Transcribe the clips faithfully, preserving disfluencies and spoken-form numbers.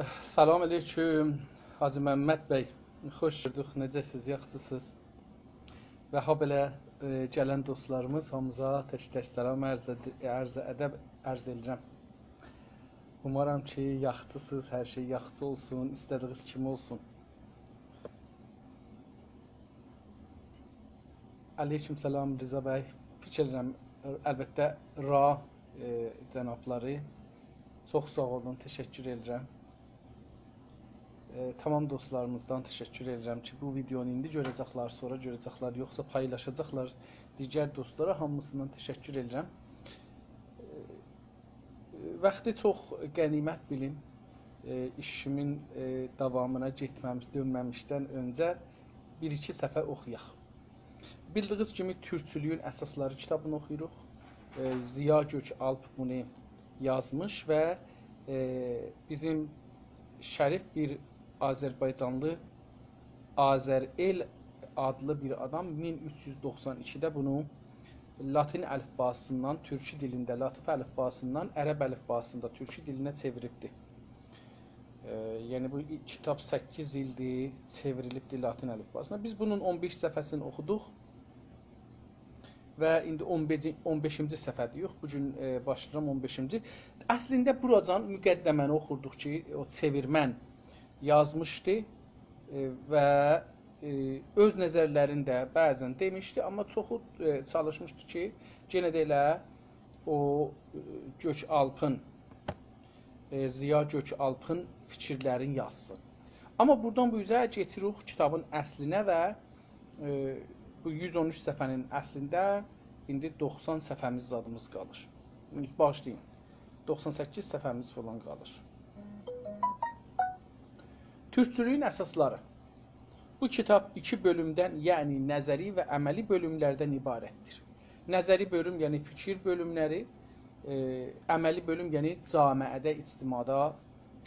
سلام علیکم، حاجی ممد بی. خوش گؤردوک، نئجه‌سیز، یاخشیسینیز؟ و هابئله، ائ، گلن دوستلاریمیز، هامینیزا تک-تک سلام عرض اد-، عرض ادب عرض ائدیرم. اومارام کی، یاخشیسینیز، هر شئی یاخشی اولسون، ایسته‌دیگینیز کیمی اولسون. علیکم سلام، رضا بی. فیکیر ائدیرم، البته، را، ائ، جنابلاری. چوخ ساغ اولون، تشکر ائدیرم. ائ، تمام دوستلاریمیزدان تشکر ائدیرم کی، بو ویدئونو ایندی گؤره‌جکلر، سونرا گؤره‌جکلر، یوخسا پایلاشاجاقلار دیگر دوستلارا. هامیسیندان تشکر ائدیرم. ائ، واختی چوخ غنیمت بیلین. ائ، ایشیمین، ائ، داوامینا گئتمه‌میش، دؤنمه‌میشدن اؤنجه بیر-ایکی صفحه اوخویاق. بیلدیگینیز کیمی، تورکچولویون اساسلاری کیتابینی اوخویوروق. ائ، ضیا گؤک‌آلپ بونو یازمیش و، ائ، بیزیم شریف بیر آذربایجانلی، آذرائل آدلی بیر آدام مین اوچ یوز دوخسان ایکیده بونو لاتین الفباسیندان تورکو دیلینده، لاتین الفباسیندان عرب الفباسیندا تورکو دیلینه چئویریبدی. ائ، یعنی بو کیتاب سککیز ایلدیر چئوریلیبدی لاتین الفباسینا. بیز بونون اون بئش صفحه‌سینی اوخودوق و ایندی اون بئش، اون بئشینجی صفحه‌ده‌ییک. بو گون، ائ، باشلاییرام اون بئشینجی. اصلینده بوراجان مقدمه‌نی اوخوردوق کی، او چئویرمن یازمیشدی، ائ، و، ائ، اؤز نظرلرینی ده بعضا دئمیشدی، آمما چوخو، ائ، چالیشمیشدی کی، یئنه ده ائله او، ائ، گؤک‌آلپین، ائ، ضیا گؤک‌آلپین فیکیرلرینی یازسین. آمما بورادان بو اوزه کئچیریک کیتابین اصلینه و، ائ، بو یوز اون اوچ صفحه‌نین اصلینده ایندی دوخسان صفحه‌میز زادیمیز قالیر. باغیشلایین. دوخسان سککیز صفحه‌میز فلان قالیر. تورکچولویون اساسلاری. بو کیتاب ایکی بؤلومدن، یعنی نظری و عملی بؤلوملردن عبارتدیر. نظری بؤلوم، یعنی فیکیر بؤلوملری، ائ، عملی بؤلوم، یعنی جامعه‌ده، اجتماعدا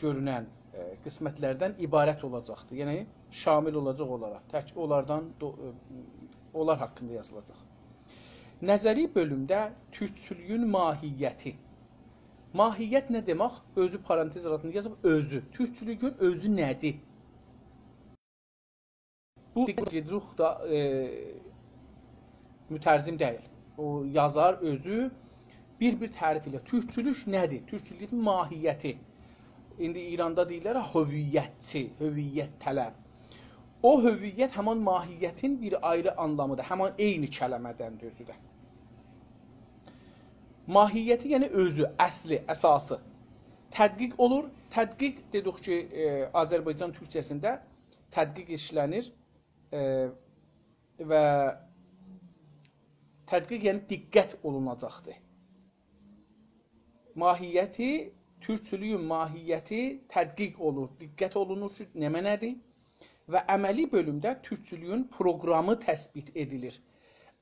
گؤرونن، ائ، قسمتلردن عبارت اولاجاقدیر. یعنی شامل اولاجاق اونلارا. تک اونلاردان دو-، ائ، اونلار حاقیندا یازیلاجاق. نظری بؤلومده تورکچولویون ماهیتی. ماهیت نه دئمک؟ اؤزو پارانتز آراسیندا یازیب، اؤزو. تورکچولویون اؤزو نه‌دیر؟ بو، دقت ائدیریک دا، ائ، مترجم دئییل. او یازار اؤزو بیر-بیر تعریف ائله‌ییر. تورکچولوک نه‌دیر؟ تورکچولویون ماهیتی. ایندی ایراندا دئییرلر هویتچی، هویت‌طلب. او هویت همان ماهیتین بیر آیری آنلامیدیر. همان عینی کلمه‌دندیر اؤزو ده. ماهیتی، یعنی اؤزو، اصلی، اساسی. تدقیق اولور. تدقیق دئدیک کی، ائ، آذربایجان تورکجه‌سینده تدقیق ایشله‌نیر، ائ، و تدقیق، یعنی دقت اولوناجاقدیر. ماهیتی، تورکچولویون ماهیتی تدقیق اولور، دقت اولونور کی، نمنه‌دیر؟ و عملی بؤلومده تورکچولویون پروقرامی تثبیت ائدیلیر.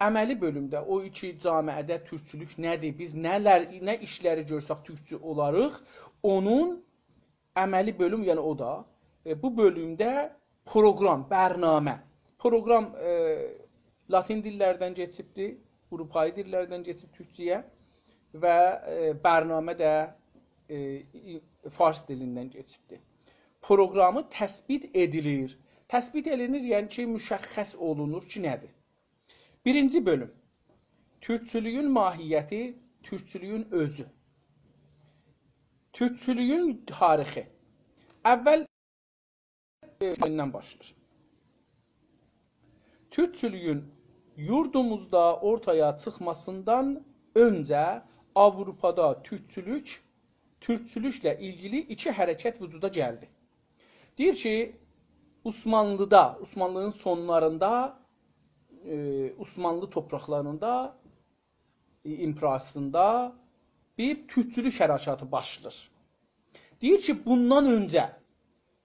عملی بؤلومده او کی جامعه‌ده تورکچولوک نه‌دیر، بیز نه‌لر، نه ایشلری گؤرسک تورکچو اولاریق، اونون عملی بؤلوم، یعنی او دا، ائ، بو بؤلومده پروقرام، برنامه. پروقرام، ائ، لاتین دیللردن کئچیبدی، آوروپایی دیللردن کئچیب تورکجه‌یه و، ائ، برنامه ده، ائ، فارس دیلیندن کئچیبدی. پروقرامی تثبیت ائدیلیر. تثبیت ائدیلیر، یعنی کی، مشخص اولونور کی، نه‌دیر؟ بیرینجی بؤلوم. تورکچولویون ماهیتی، تورکچولویون اؤزو. تورکچولویون تاریخی. اول، ائ، باشلاییر. تورکچولویون یوردوموزدا اورتایا چیخماسیندان اؤنجه آوروپادا تورکچولوک، تورکچولوکله ایلگیلی ایکی حرکت وجودا گلدی. دئییر کی، عثمانلیدا، عثمانلی‌نین سونلاریندا، ائ، عثمانلی تورپاقلاریندا، ائ، ایمپئریاسیندا بیر تورکچولوک حرکاتی باشلاییر. دئییر کی، بوندان اؤنجه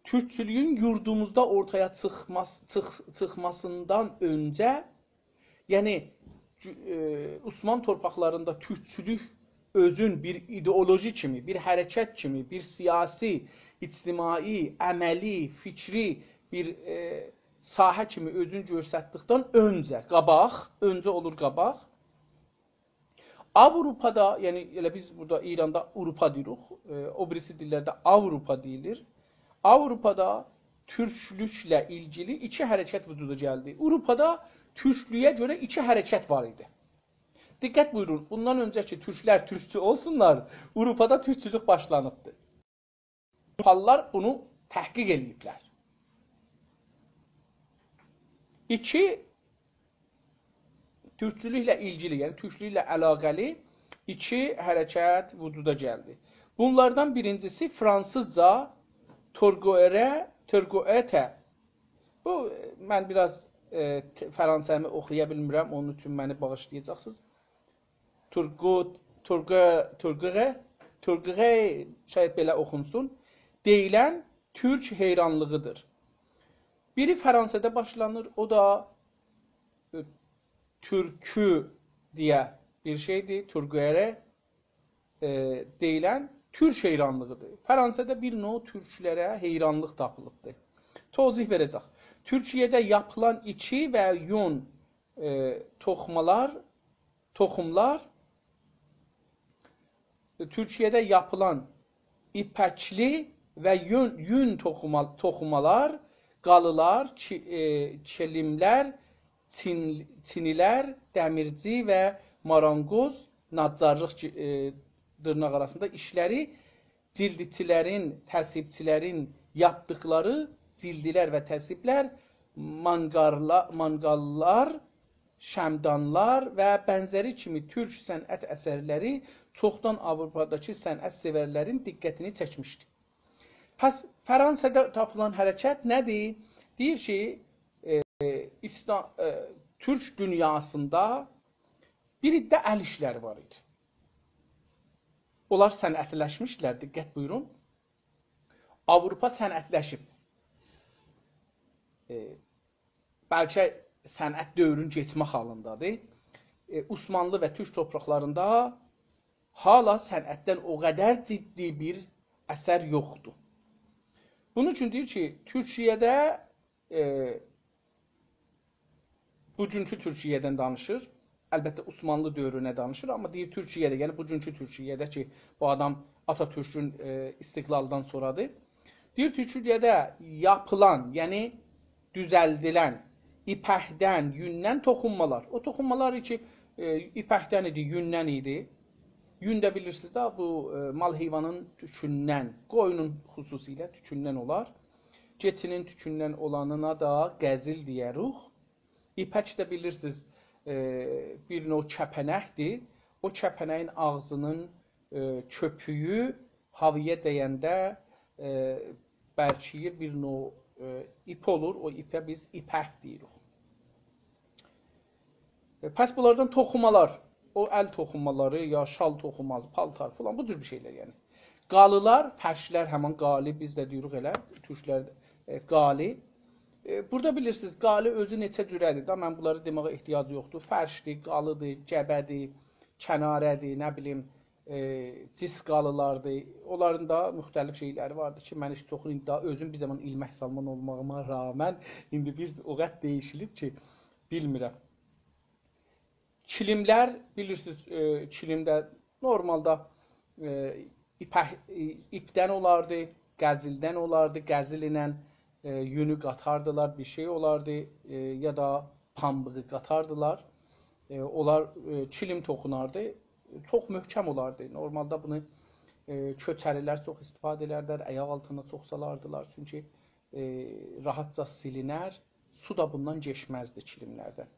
تورکچولویون یوردوموزدا اورتایا چیخماس-، چیخ-، چیخماسیندان اؤنجه، یعنی، گو-، ائ، عثمان تورپاقلاریندا تورکچولوک اؤزون بیر ایدئولوژی کیمی، بیر حرکت کیمی، بیر سیاسی، اجتماعی، عملی، فکری بیر، ائ، ساحه کیمی اؤزونو گؤستردیکدن اؤنجه، قاباق، اؤنجه اولور قاباق. آوروپادا، یعنی ائله بیز بورادا ایراندا آوروپا دئییریک، ائ، او بیریسی دیللرده آوروپا دئییلیر. آوروپادا تورکلوکله ایلگیلی ایکی حرکت وجودا گلدی. آوروپادا تورکلویه گؤره ایکی حرکت وار ایدی. دقت بویورون، بوندان اؤنجه کی تورکلر تورکچو اولسونلار، آوروپادا تورکچولوک باشلانیبدی. آوروپالیلار بونو تحقیق ائله‌ییبلر. ایکی، تورکچولوکله ایلگیلی، یعنی تورکلوکله علاقه‌لی ایکی حرکت وجودا گلدی. بونلاردان بیرینجیسی فرانسیزجا تورگوئره، تورگوئته. بو، من بیر آز، ائ، ت-، فرانسه‌می اوخویا بیلمیرم، اونون اوچون منی باغیشلایاجاقسینیز. تورگو، تورگو، تورگوئه، تورگوئه، شاید بئله اوخونسون، دئییلن تورک حیرانلیغیدیر. بیری فرانسه‌ده باشلانیر، او دا، ائ، تورکو دئیه بیر شئیدیر، تورگوئره، ائ، دئییلن تورک حیرانلیغیدیر. فرانسه‌ده بیر نوع تورکلره حیرانلیق تاپیلیبدیر. توضیح وئره‌جک. تورکیه‌ده یاپیلان ایچی و یون، ائ، توخومالار، توخوملار، تورکیه‌ده یاپیلان ایپکلی و یون، یون توخوما-، توخومالار، قالیلار، چی-، ائ، چیلیملر، چین-، چینیلر، دمیرچی و مارانگوز، نجارلیق کی-، ائ، دیرناق آراسیندا ایشلری جیلدچیلرین، تثهیبچیلرین یاپدیقلاری جیلدلر و تثهیبلر، مانقارلا-، مانقاللار، شمعدانلار و بنزری کیمی تورک صنعت اثرلری چوخدان آوروپاداکی صنعت سئورلرین دقتینی چکمیشدی. پس فرانسادا تاپیلان حرکت نه‌دیر؟ دئییر کی، ائ، ایسلام، ائ، تورک دونیاسیندا بیر عده ال ایشلری وار ایدی. اونلار صنعتی‌لشمیشدیلر، دقت بویورون. آوروپا صنعتی‌لشیب. ائ، بلکه صنعت دؤورون کئچمک حالیندادیر. ائ، عثمانلی و تورک تورپاقلاریندا حالا صنعتدن او قدر جدی بیر اثر یوخدور. بونون اوچون دئییر کی، تورکیه‌ده، ائ، بوگونکو تورکیه‌دن دانیشیر. البته، عثمانلی دؤورونه دانیشیر، آمما دئییر تورکیه‌ده، یعنی بوگونکو تورکیه‌ده کی، بو آدام آتاتورکون، ائ، استقلالیندان سونرادیر. دئییر تورکیه‌ده یاپیلان، یعنی دوزلدیلن ایپکدن، یوندن توخونمالار. او توخونمالار کی، ائ، ایپکدن ایدی، یوندن ایدی. یون ده بیلیرسینیز ده، بو، ائ، مال حیوانین توکوندن، قویونون خصوصیله توکوندن اولار. کئچینین توکوندن اولانینا دا قزیل دئیه‌ریک. ایپک ده بیلیرسینیز، ائ، بیر نوع کپنکدیر. او کپنگین آغزینین، ائ، کؤپویو هاوایا دَینده، ائ، برکییر، بیر نوع، ائ، ایپ اولور. او ایپه بیز ایپک دئییریک. ائ، پس بونلاردان توخومالار، او ال توخومالاری، یا شال توخوماسی، پالتار فلان، بو جور بیر شئیلر، یعنی. قالیلار، فرشلر، همین قالی، بیز ده دئییریک ائله، تورکلر، ائ، قالی. ائ، بورادا بیلیرسینیز، قالی اؤزو نئچه جوره‌دیر دا، من بونلاری دئمه‌یه احتیاج یوخدور. فرشدیر، قالیدیر، گبه‌دیر، کناره‌دیر، نه بیلیم، ائ، جیس قالیلاردیر. اونلارین دا مختلف شئیلری واردیر کی، من هئچ چوخونو ایندی داها اؤزوم بیر زامان ایلمک سالمان اولماغیما رغمن ایندی بیر او قدر دییشیلیب کی، بیلمیرم. کیلیملر، بیلیرسینیز، ائ، کیلیم ده نورمالدا، ائ، ایپک، ائ، ایپدن اولاردی، قزیلدن اولاردی، قزیل ایله، ائ، یونو قاتاردیلار، بیر شئی اولاردی، ائ، یا دا پامبیغی قاتاردیلار. ائ، اونلار، ائ، کیلیم توخوناردی، چوخ محکم اولاردی. نورمالدا بونو، ائ، کؤچری‌لر چوخ استفاده ائلردیلر، آیاق آلتینا چوخ سالاردیلار، چونکی، ائ، راحتجا سیلینر، سو دا بوندان کئچمزدی کیلیملردن.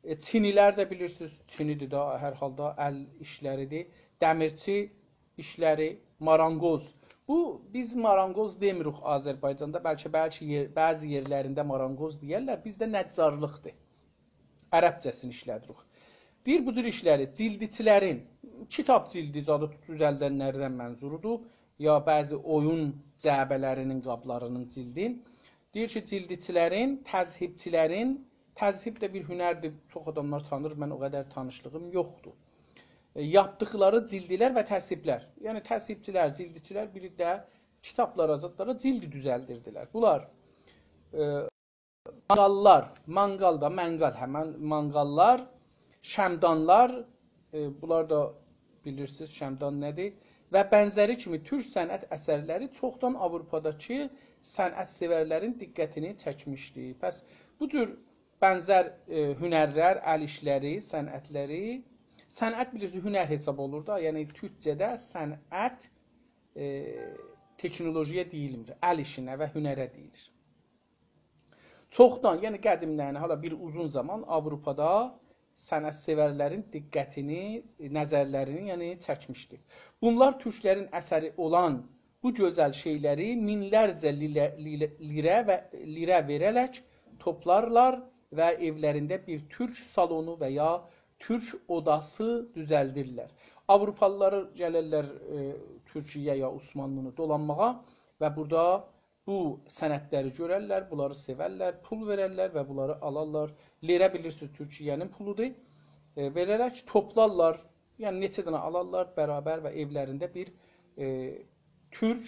ائ، چینیلر ده بیلیرسینیز، چینی‌دیر ده، هر حالدا ال ایشلری‌دیر. دمیرچی ایشلری، مارانگوز. بو، بیز مارانگوز دئمیریک آذربایجاندا، بلکه، بلکه یئر، بعضی یئرلرینده مارانگوز دئیرلر، بیزده نجارلیقدیر. عربجه‌سینی ایشله‌دیریک. دئییر، بو جور ایشلری، جیلدچیلرین، کیتاب جیلدی زادی دوزلدنلردن منظوردور، یا بعضی اویون جعبه‌لرینین، قابلارینین جیلدی. دئییر کی، جیلدچیلرین، تذهیبچیلرین، تذهیب ده بیر هنردیر، چوخ آداملار تانیر، من او قدر تانیشلیغیم یوخدور. ائ، یاپدیقلاری جیلدلر و تذهیبلر. یعنی، تذهیبچیلر، جیلدچیلر بیر ده کیتابلارا، زادلارا جیلد دوزلدیردیلر. بونلار، ائ، مانقاللار، مانقال دا، منقل، همین مانقاللار، شمعدانلار، ائ، بونلار دا بیلیرسینیز، شمعدان نه‌دیر؟ و بنزری کیمی تورک صنعت اثرلری چوخدان آوروپاداکی صنعت‌سئورلرین دقتینی چکمیشدی. پس بو جور بنزر، ائ، هنرلر، ال ایشلری، صنعتلری، صنعت بیلیرسینیز، هنر حساب اولور دا، یعنی تورکجه‌ده صنعت، ائ، تکنولوژی‌یه دئییلمیر، ال ایشینه و هنره دئییلیر. چوخدان، یعنی قدیمدن، حالا بیر اوزون زامان آوروپادا صنعت‌سئورلرین دقتینی، نظرلرینی، یعنی چکمیشدی. بونلار تورکلرین اثری اولان بو گؤزل شئیلری مینلرجه لیله، لیله، لیره و لیره وئره‌رک توپلارلار و ائولرینده بیر تورک سالونو و یا تورک اوداسی دوزلدیرلر. آوروپالیلار گلرلر، ائ، تورکیه یا عثمانلی‌نی دولانماغا و بورادا بو صنعتلری گؤررلر، بونلاری سئورلر، پول وئررلر و بونلاری آلارلار. لیره بیلیرسینیز، تورکیه‌نین پولودور. ائ، وئره‌رک توپلارلار، یعنی نئچه دنه آلارلار برابر و ائولرینده بیر، ائ، تورک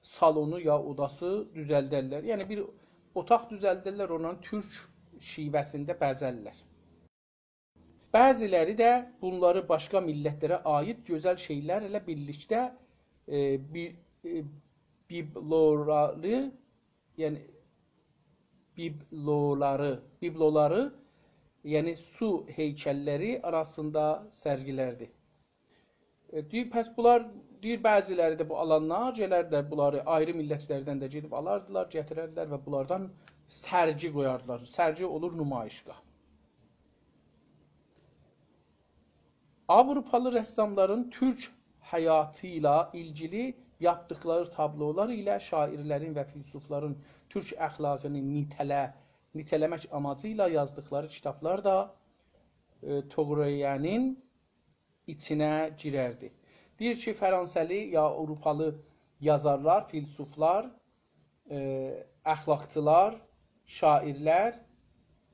سالونو یا اوداسی دوزلدرلر. یعنی بیر اوتاق دوزلدرلر، اونو تورک شیوه‌سینده بزرلر. بعضیلری ده بونلاری باشقا میللتلره عایید گؤزل شئیلر ایله بیرلیکده، ائ، بی-، ائ، بیبلولاری، یعنی بیبلولاری، بیبلولاری، یعنی سو هیکللری آراسیندا سرگیلردی. ائ، دئییر، پس بونلار، دئییر، بعضیلری ده بو آلانلار گلردیلر، بونلاری آیری میللتلردن ده گئدیب آلاردیلار، گتیرردیلر و بونلاردان سرگی قویاردیلار. سرگی اولور نمایشگاه. آوروپالی رساملارین تورک حیاتی ایله ایلگیلی یاپدیقلاری تابلولار ایله شاعیرلرین و فیلسوفلارین تورک اخلاقینی نیته‌له-، نیته‌له‌مک آماجی ایله یازدیقلاری کیتابلار دا، ائ، توغرویه‌نین ایچینه گیرردی. دئییر کی، فرانسه‌لی یا آوروپالی یازارلار، فیلسوفلار، ائ، اخلاقچیلار، شاعیرلر،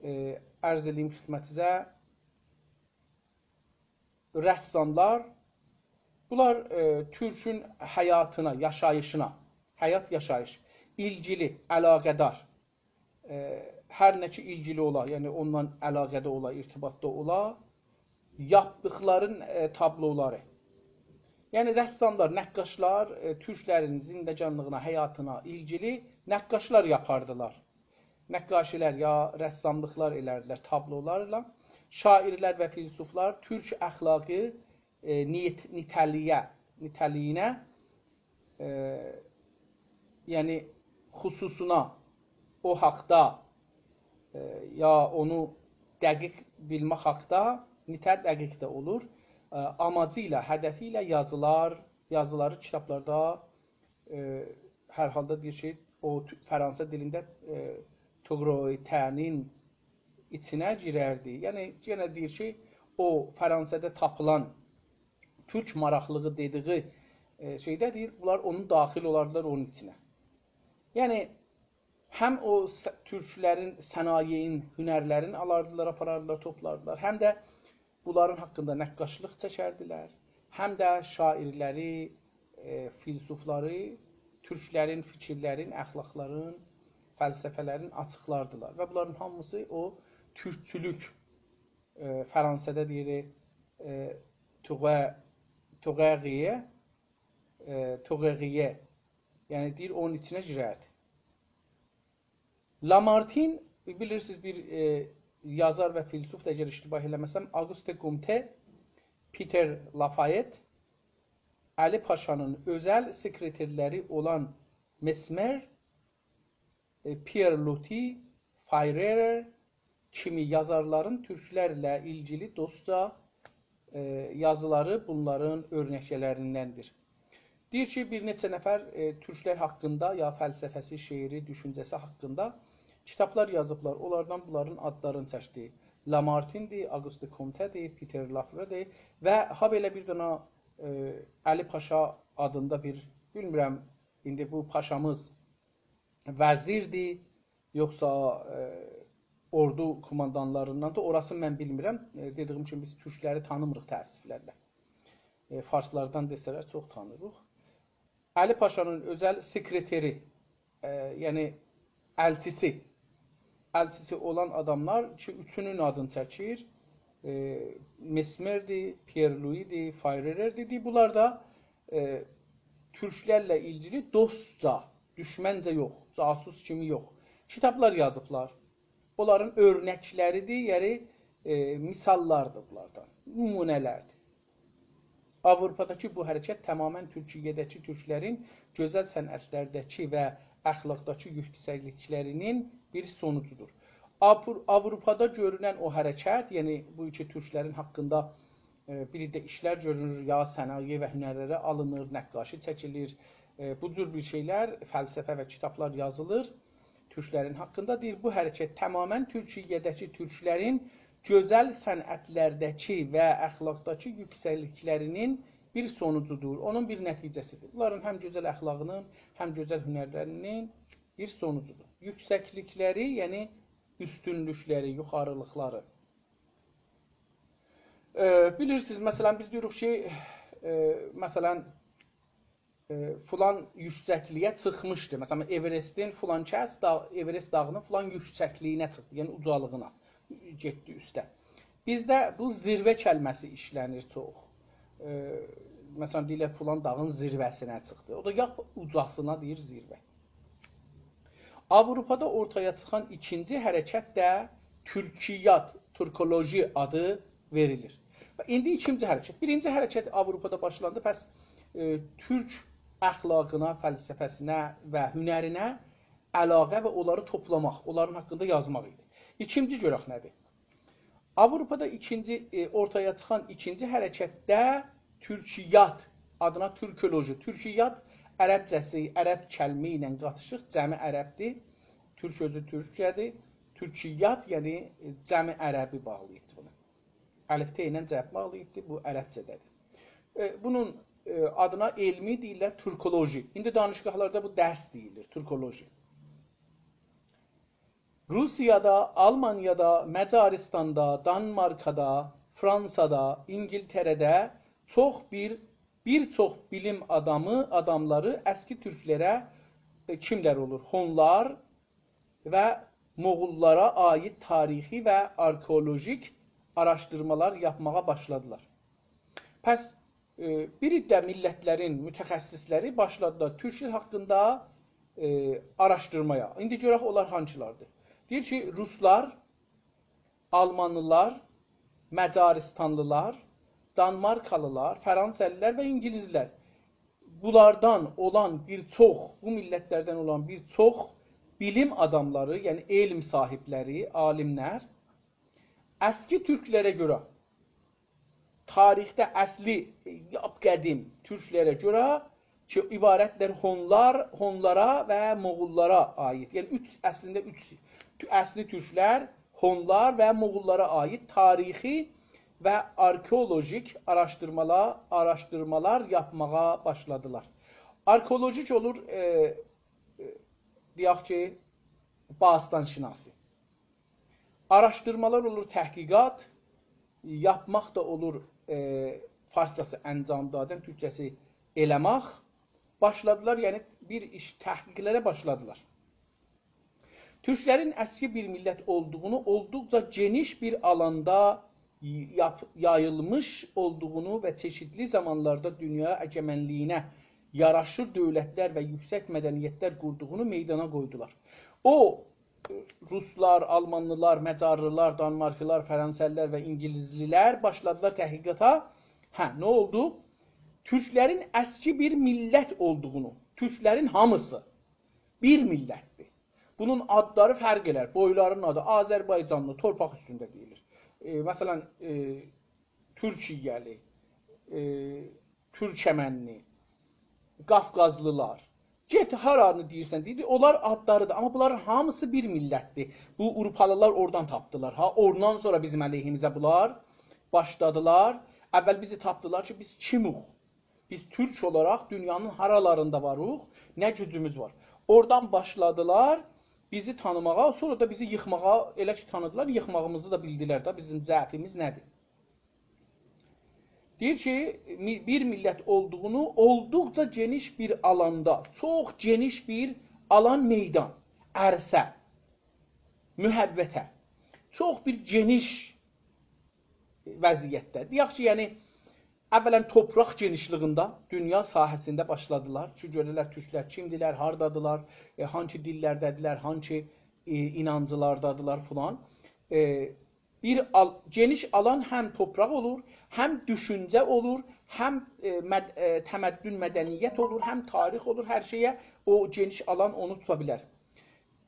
ائ، عرض ائله‌ییم خدمتینیزه، رساملار، بونلار، ائ، تورکون حیاتینا، یاشاییشینا، حیات، یاشاییش، ایلگیلی، علاقه‌دار، ائ، هر نه کی ایلگیلی اولا، یعنی اوندان علاقه‌ده اولا، ارتباطدا اولا، یاپدیقلارین، ائ، تابلولاری. یعنی رساملار، نقاشلار، ائ، تورکلرین زندگانلیغینا، حیاتینا ایلگیلی نقاشلار یاپاردیلار. نقاشی‌لر یا رساملیقلار ائلردیلر تابلولارلا. شاعیرلر و فیلسوفلار تورک اخلاقی، ائ، نیت-، نیته‌لییه، نیته‌لیینه، ائ، یعنی خصوصونا، او حاقدا، ائ، یا اونو دقیق بیلمک حاقدا، نیته دقیق ده اولور، ائ، آماجی ایله، هدفی ایله یازیلار، یازیلاری کیتابلاردا، ائ، هر حالدا دئییر کی، او تو-، فرانسه دیلینده، ائ، توغرویته‌نین ایچینه گیرردی. یعنی، یئنه دئییر کی، او فرانسه‌ده تاپیلان تورک ماراقلیغی دئدیگی، ائ، شئیده دئییر، بونلار اونون داخل اولاردیلار اونون ایچینه. یعنی، هم او س-، تورکلرین، صنایعین، هنرلرین آلاردیلار، آپاراردیلار، توپلاردیلار، هم ده بونلارین حاقیندا نقاشلیق چکردیلر، هم ده شاعیرلری، ائ، فیلسوفلاری، تورکلرین فیکیرلرین، اخلاقلارین، فلسفه‌لرین آچیقلاردیلار. و بونلارین هامیسی او تورکچولوک، ائ، فرانسه‌ده دئییر، ائ، توغه-، توغاغیه، ائ، توغاغیه، یعنی دئییر، اونون ایچینه گیرردی. لامارتین، بیلیرسینیز، بیر، ائ، یازار و فیلسوفدور، اگر اشتباه ائله‌مه‌سم، آگوست کومته، پیتر لافایت، علی پاشانین اؤزل سکرترلری اولان مسمر، ائ، پیئر لوتی، فایرر کیمی یازارلارین تورکلرله ایلگیلی دوستجا، ائ، یازیلاری بونلارین اؤرنکلریندندیر. دئییر کی، بیر نئچه نفر، ائ، تورکلر حاقیندا یا فلسفه‌سی، شعری، دوشونجه‌سی حاقیندا کیتابلار یازیبلار. اونلاردان بونلارین آدلارینی چکدی. لامارتیندیر، آگوست کومته‌دیر، پیتر لافره‌دیر و هابئله بیر دنه، ائ، علی پاشا آدیندا بیر، بیلمیرم، ایندی بو پاشامیز وزیردیر، یوخسا، ائ، اوردو کوماندانلارینداندیر، اوراسینی من بیلمیرم. ائ، دئدیگیم کیمی، بیز تورکلری تانیمیریق تأسفلرله. ائ، فارسلاردان دئسه‌لر، چوخ تانیریق. علی پاشانین اؤزل سکرتری، ائ، یعنی الچیسی، الچیسی اولان آداملار کی، اوچونون آدینی چکیر. ائ، مسمردیر، پیئر لویی‌دیر، فایررردیر. بونلار دا، ائ، تورکلرله ایلگیلی دوستجا، دوشمنجه یوخ، جاسوس کیمی یوخ، کیتابلار یازیبلار. اونلارین اؤرنکلری‌دیر، یعنی، ائ، مثاللاردیر بونلاردان، نمونه‌لردیر. آوروپاداکی بو حرکت تماماً تورکیه‌ده‌کی تورکلرین گؤزل صنعتلرده‌کی و اخلاقداکی یوکسکلیکلری‌نین بیر سونوجودور. آپور-، آوروپادا گؤرونن او حرکت، یعنی بو کی تورکلرین حاقیندا، ائ، بیر ده ایشلر گؤرونور، یا صنایع و هنرلره آلینیر، نقاشی چکیلیر، ائ، بو جور بیر شئیلر، فلسفه و کیتابلار یازیلیر تورکلرین حاقیندا. دئییر، بو حرکت تماماً تورکیه‌ده‌کی تورکلرین گؤزل صنعتلرده‌کی و اخلاقداکی یوکسکلیکلری‌نین بیر سونوجودور، اونون بیر نتیجه‌سیدیر. بونلارین هم گؤزل اخلاقی‌نین، هم گؤزل هنرلری‌نین بیر سونوجودور. یوکسکلیکلری، یعنی اوستونلوکلری، یوخاریلیقلاری. ائ، بیلیرسینیز، مثلا، بیز دئییریک کی، ائ، مثلا، ائ، فلان یوکسکلیگه چیخمیشدی. مثلا، اؤورستین فلان کس دا-، اؤورست داغینین فلان یوکسکلیگینه چیخدی، یعنی اوجالیغینا گئتدی اوسته. بیزده بو زیروه کلمه‌سی ایشله‌نیر چوخ. ائ، مثلا، دئییرلر، فلان داغین زیروه‌سینه چیخدی. او دا لاپ اوجاسینا دئییر زیروه. آوروپادا اورتایا چیخان ایکینجی حرکت ده تورکیات، تورکولوژی آدی وئریلیر. و ایندی ایکینجی حرکت. بیرینجی حرکت آوروپادا باشلاندی، پس، ائ، تورک اخلاقینا، فلسفه‌سینه و هنرینه علاقه و اونلاری توپلاماق، اونلارین حاقیندا یازماق ایدی. ایکینجی گؤرک نه‌دیر؟ آوروپادا ایکینجی، ائ، اورتایا چیخان ایکینجی حرکت ده تورکیات، آدینا تورکولوژی. تورکیات عربجه‌سی، عرب کلمه ایله قاتیشیق، جمعی عربدیر. تورک اؤزو تورکجه‌دیر. تورکیات، یعنی، ائ، جمعی عربی باغلاییبدیر بونا. الف‌ت ایله جمعی باغلاییبدیر، بو عربجه‌ده‌دیر. ائ، بونون، ائ، آدینا علمی دئییرلر تورکولوژی. ایندی دانشگاهلاردا بو درس دئییلیر، تورکولوژی. روسیادا، آلمانیادا، مجارستاندا، دانمارکادا، فرانسادا، اینگیلتره‌ده چوخ بیر، بیر چوخ بیلیم آدامی، آداملاری اسکی تورکلره، ائ، کیملر اولور؟ هونلار و موغوللارا عایید تاریخی و آرکئولوژیک آراشدیرمالار یاپماغا باشلادیلار. پس، ائ، بیر عده میللتلرین متخصصلری باشلادیلار تورکلر حاقیندا، ائ، آراشدیرمایا. ایندی گؤرک اونلار هانسیلاردیر. دئییر کی، روسلار، آلمانلیلار، مجارستانلیلار، دانمارکالیلار، فرانسه‌لیلر و اینگیلیسلر. بونلاردان اولان بیر چوخ، بو میللتلردن اولان بیر چوخ بیلیم آداملاری، یعنی علم صاحیبلری، عالیملر، اسکی تورکلره گؤره، تاریخده اصلی، لاپ قدیم تورکلره گؤره کی، عبارتدیر هونلار، هونلارا و موغوللارا عایید. یعنی، اوچ، اصلینده اوچ، تو-، اصلی تورکلر، هونلار و موغوللارا عایید تاریخی و آرکئولوژیک آراشدیرمالار، آراشدیرمالار یاپماغا باشلادیلار. آرکئولوژیک اولور، ائ، ائ، دئیک کی، باستان‌شناسی. آراشدیرمالار اولور، تحقیقات، یاپماق دا اولور، ائ، فارسجاسی انجام دادن، تورکجه‌سی ائله‌مک. باشلادیلار، یعنی بیر ایش، تحقیقلره باشلادیلار. تورکلرین اسکی بیر میللت اولدوغونو، اولدوقجا گئنیش بیر آلاندا یاپ-، یاییلمیش اولدوغونو و چئشیتلی زامانلاردا دونیا اگمنلیگینه یاراشیر دؤولتلر و یوکسک مدنیتلر قوردوغونو میدانا قویدولار. او، ائ، روسلار، آلمانلیلار، مجارلیلار، دانمارکلیلار، فرانسه‌لیلر و اینگیلیسلیلر باشلادیلار تحقیقاتا. هه، نه اولدو؟ تورکلرین اسکی بیر میللت اولدوغونو، تورکلرین هامیسی بیر میللتدیر. بونون آدلاری فرق ائلر. بویلارینین آدی آذربایجانلی، تورپاق اوستونده دئییلیر. ائ، مثلا، ائ، تورکیه‌لی، ائ، تورکمنلی، قافقازلیلار. گئت، هارانی دئییرسن، دئییر، اونلار آدلاریدیر. آمما بونلارین هامیسی بیر میللتدیر. بو آوروپالیلار اورادان تاپدیلار. ها، اوندان سونرا بیزیم علیهیمیزه بونلار باشلادیلار. اول بیزی تاپدیلار کی، بیز کیمیک؟ بیز تورک اولاراق دونیانین هارالاریندا واریق، نه گوجوموز وار؟ اورادان باشلادیلار بیزی تانیماغا، سونرا دا بیزی ییخماغا، ائله کی تانیدیلار، ییخماغیمیزی دا بیلدیلر ده، بیزیم ضعفیمیز نه‌دیر؟ دئییر کی، می-، بیر میللت اولدوغونو، اولدوقجا گئنیش بیر آلاندا، چوخ گئنیش بیر آلان، میدان، عرصه، محوطه، چوخ بیر گئنیش وضعیتده. دئیک کی، یعنی، اولاً تورپاق گئنیشلیگینده دونیا ساحه‌سینده باشلادیلار کی، گؤره‌لر تورکلر کیمدیلر، هاردادیلار، ائ، هانسی دیللرده‌دیرلر، هانسی، ائ، اینانجلاردادیلار فلان. ائ، بیر آل-، گئنیش آلان هم تورپاق اولور، هم دوشونجه اولور، هم، ائ، مد-، ائ، تمدن، مدنیت اولور، هم تاریخ اولور، هر شئیه او گئنیش آلان اونو توتا بیلر.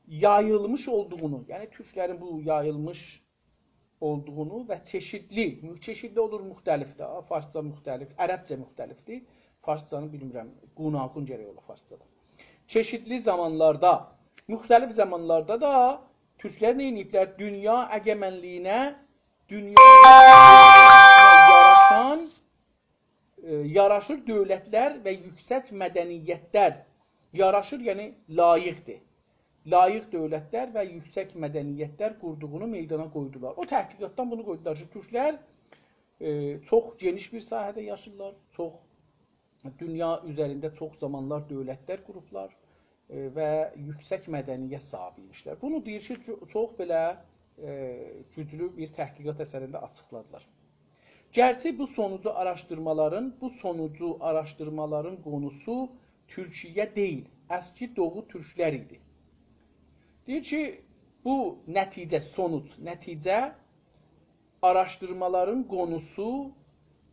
یاییلمیش اولدوغونو، یعنی تورکلرین بو یاییلمیش اولدوغونو و چئشیتلی، چئشیتلی اولور مختلف ده، فارسجا مختلف، عربجه مختلفدیر. فارسجانی بیلمیرم، گوناگون گرک اولا فارسجادا. چئشیتلی زامانلاردا، مختلف زامانلاردا دا تورکلر نه ائدیبلر؟ دونیا اگمنلیگینه، دونیا یاراشان، ائ، یاراشیر دؤولتلر و یوکسک مدنیتلر، یاراشیر، یعنی لایقدیر. لایق دؤولتلر و یوکسک مدنیتلر قوردوغونو میدانا قویدولار. او تحقیقاتدان بونو قویدولار کی، تورکلر، ائ، چوخ گئنیش بیر ساحه‌ده یاشیرلار، چوخ دونیا اوزرینده چوخ زامانلار دؤولتلر قوروبلار، ائ، و یوکسک مدنیت صاحیبی ایمیشلر. بونو دئییر کی، چو-، چوخ بئله، ائ، گوجلو بیر تحقیقات اثرینده آچیقلادیلار. گرچی بو سونوجو آراشدیرمالارین، بو سونوجو آراشدیرمالارین قونوسو تورکیه دئییل، اسکی دوغو تورکلر ایدی. دئییر کی، بو نتیجه، سونوج، نتیجه آراشدیرمالارین قونوسو،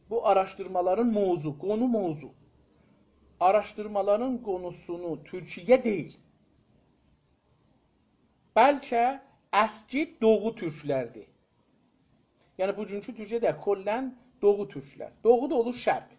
بو آراشدیرمالارین موضوع، قونو موضوع. آراشدیرمالارین قونوسونو تورکیه دئییل، بلکه اسکی دوغو تورکلردیر. یعنی بوگونکو تورکیه ده کلاً دوغو تورکلر. دوغو دا اولور شرق.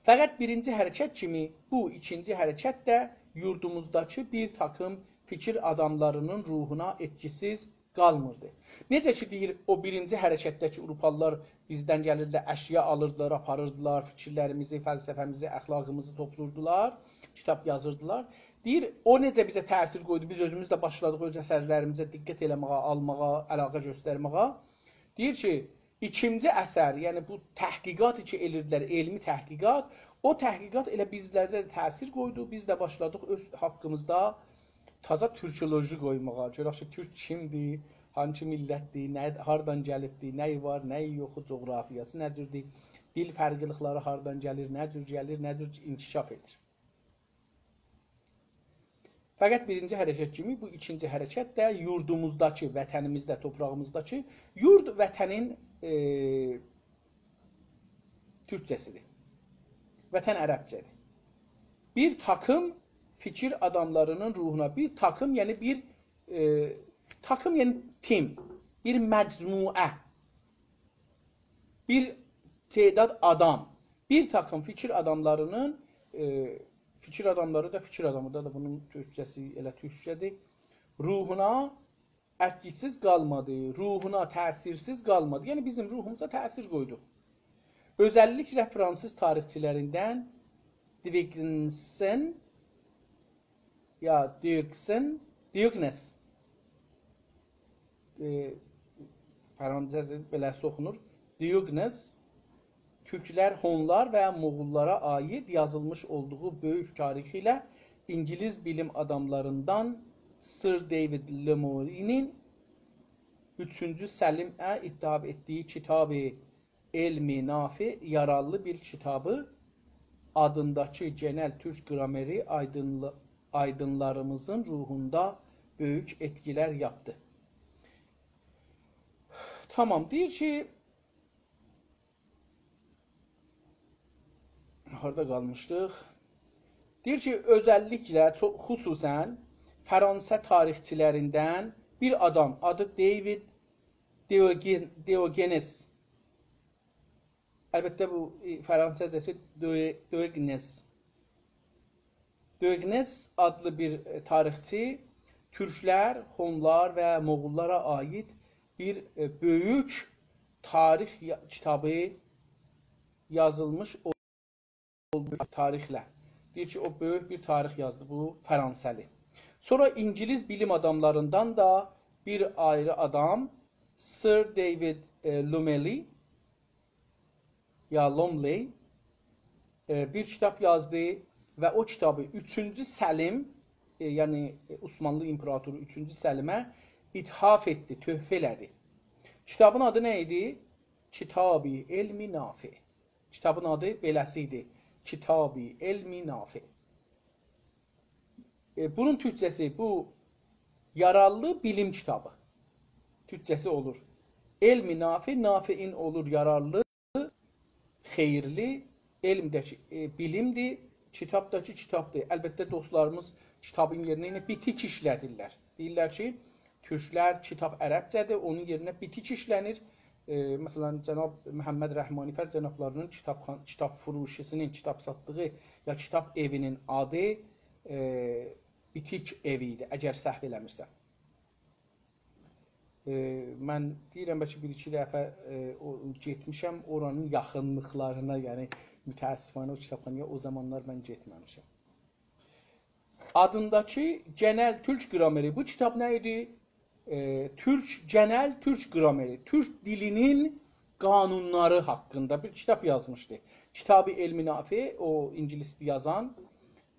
فقط بیرینجی حرکت کیمی بو ایکینجی حرکت ده یوردوموزداکی بیر تاکیم فیکیر آداملارینین روحونا ائتکیسیز قالمیردی. نئجه کی، دئییر، او بیرینجی حرکتده کی، آوروپالیلار بیزدن گلیردیلر، اشیا آلیردیلار، آپاریردیلار، فیکیرلریمیزی، فلسفه‌میزی، اخلاقیمیزی توپلوردولار، کیتاب یازیردیلار. دئییر، او نئجه بیزه تأثیر قویدو، بیز اؤزوموز ده باشلادیق اؤز اثرلریمیزه دقت ائله‌مه‌یه، آلماغا، علاقه گؤسترمه‌یه. دئییر کی، ایکینجی اثر، یعنی بو تحقیقات کی ائدیردیلر، علمی تحقیقات، او تحقیقات ائله بیزلرده ده تأثیر قویدو، بیز ده باشلادیق اؤز حاققیمیزدا تازا تورکولوژی قویماغا. گؤرک کی، تورک کیمدیر، هانسی میللتدیر، نه، هاردان گلیبدیر، نه‌یی وار، نه‌یی یوخو، جغرافیاسی نه جوردور، دیل فرقلیلیکلری هاردان گلیر، نه جور گلیر، نه جور انکشاف ائدیر. فقط بیرینجی حرکت کیمی بو ایکینجی حرکت ده یوردوموزداکی، وطنیمیزده، تورپاغیمیزداکی، یورد وطنین، ائ، تورکجه‌سیدیر. وطن عربجه‌دیر. بیر تاکیم فیکیر آداملارینین روحونا، بیر تاکیم، یعنی بیر، ائ، تاکیم، یعنی تیم، بیر مجموعه، بیر تعداد آدام، بیر تاکیم فیکیر آداملارینین، ائ، فیکیر آداملاری دا، فیکیر آدامی دا، دا بونون تورکجه‌سی ائله تورکجه‌دیر، روحونا ائتکیسیز قالمادی، روحونا تأثیرسیز قالمادی. یعنی بیزیم روحوموزا تأثیر قویدو. اؤزللیکله فرانسیز تاریخچیلریندن دیوگنسن یا دیوگسن، دیوگنس، ائ، فرانسیزجا بئله اوخونور، دیوگنس، تورکلر، هونلار و موغوللارا عایید یازیلمیش اولدوغو بؤیوک تاریخی ایله اینگیلیس بیلیم آداملاریندان سیر دیوید لوملی‌نین اوچونجو سلیمه اتحاف ائتدیگی کیتابی علم نافع یارارلی بیر کیتابی آدینداکی گئنل تورک گرامری آیدینلی-، آیدینلاریمیزین روحوندا بؤیوک ائتکیلر یاپدی. تامام، دئییر کی، هاردا قالمیشدیق؟ دئییر کی، اؤزللیکله، چو-، خصوصاً فرانسه تاریخچیلریندن بیر آدام، آدی دیوید دیوگن-، دیوگنس. البته، بو، ائ، فرانسیزجاسی دوئ-، دوئگنس. دوئگنس آدلی بیر، ائ، تاریخچی تورکلر، هونلار و موغوللارا عایید بیر، ائ، بؤیوک تاریخ یا-، کیتابی یازیلمیش اولدو تاریخله. دئییر کی، او بؤیوک بیر تاریخ یازدی بو فرانسه‌لی. سونرا اینگیلیس بیلیم آداملاریندان دا بیر آیری آدام، سیر دیوید، ائ، لوملی، یا لوملی، ائ، بیر کیتاب یازدی و او کیتابی اوچونجو سلیم، ائ، یعنی، ائ، عثمانلی ایمپراتورو اوچونجو سلیمه اتحاف ائتدی، تحفه ائله‌دی. کیتابین آدی نه ایدی؟ کتاب علم نافع. کیتابین آدی بئله‌سی ایدی. کتاب علم نافع. ائ، بونون تورکجه‌سی بو یارارلی بیلیم کیتابی. تورکجه‌سی اولور. علم نافع، نافعین اولور یارارلی، خئییرلی. علم ده کی، ائ، بیلیمدیر، کیتاب دا کی، کیتابدیر. البته، دوستلاریمیز کیتابین یئرینه یئنه بیتیک ایشله‌دیرلر. دئییرلر کی، تورکلر کیتاب عربجه‌دیر، اونون یئرینه بیتیک ایشله‌نیر. ائ، مثلا، جناب محمد رحمانی‌فر جنابلاری‌نین کیتابخان-، کیتاب فروشی‌سی‌نین، کیتاب ساتدیغی یا کیتاب ائوی‌نین آدی، ائ، بیتیک ائوی ایدی، اگر سهو ائله‌میرسم. ائ، من دئییرم، بلکه بیر-ایکی دفعه، ائ، او، گئتمیشم اورانین یاخینلیقلارینا، یعنی متأسفانه او کیتابخانایا او زامانلار من گئتمه‌میشم. آدینداکی گئنل تورک گرامری. بو کیتاب نه ایدی؟ ائ، تورک، گئنل تورک گرامری، تورک دیلی‌نین قانونلاری حاقیندا بیر کیتاب یازمیشدی. کتاب علم نافع، او اینگیلیسلی یازان،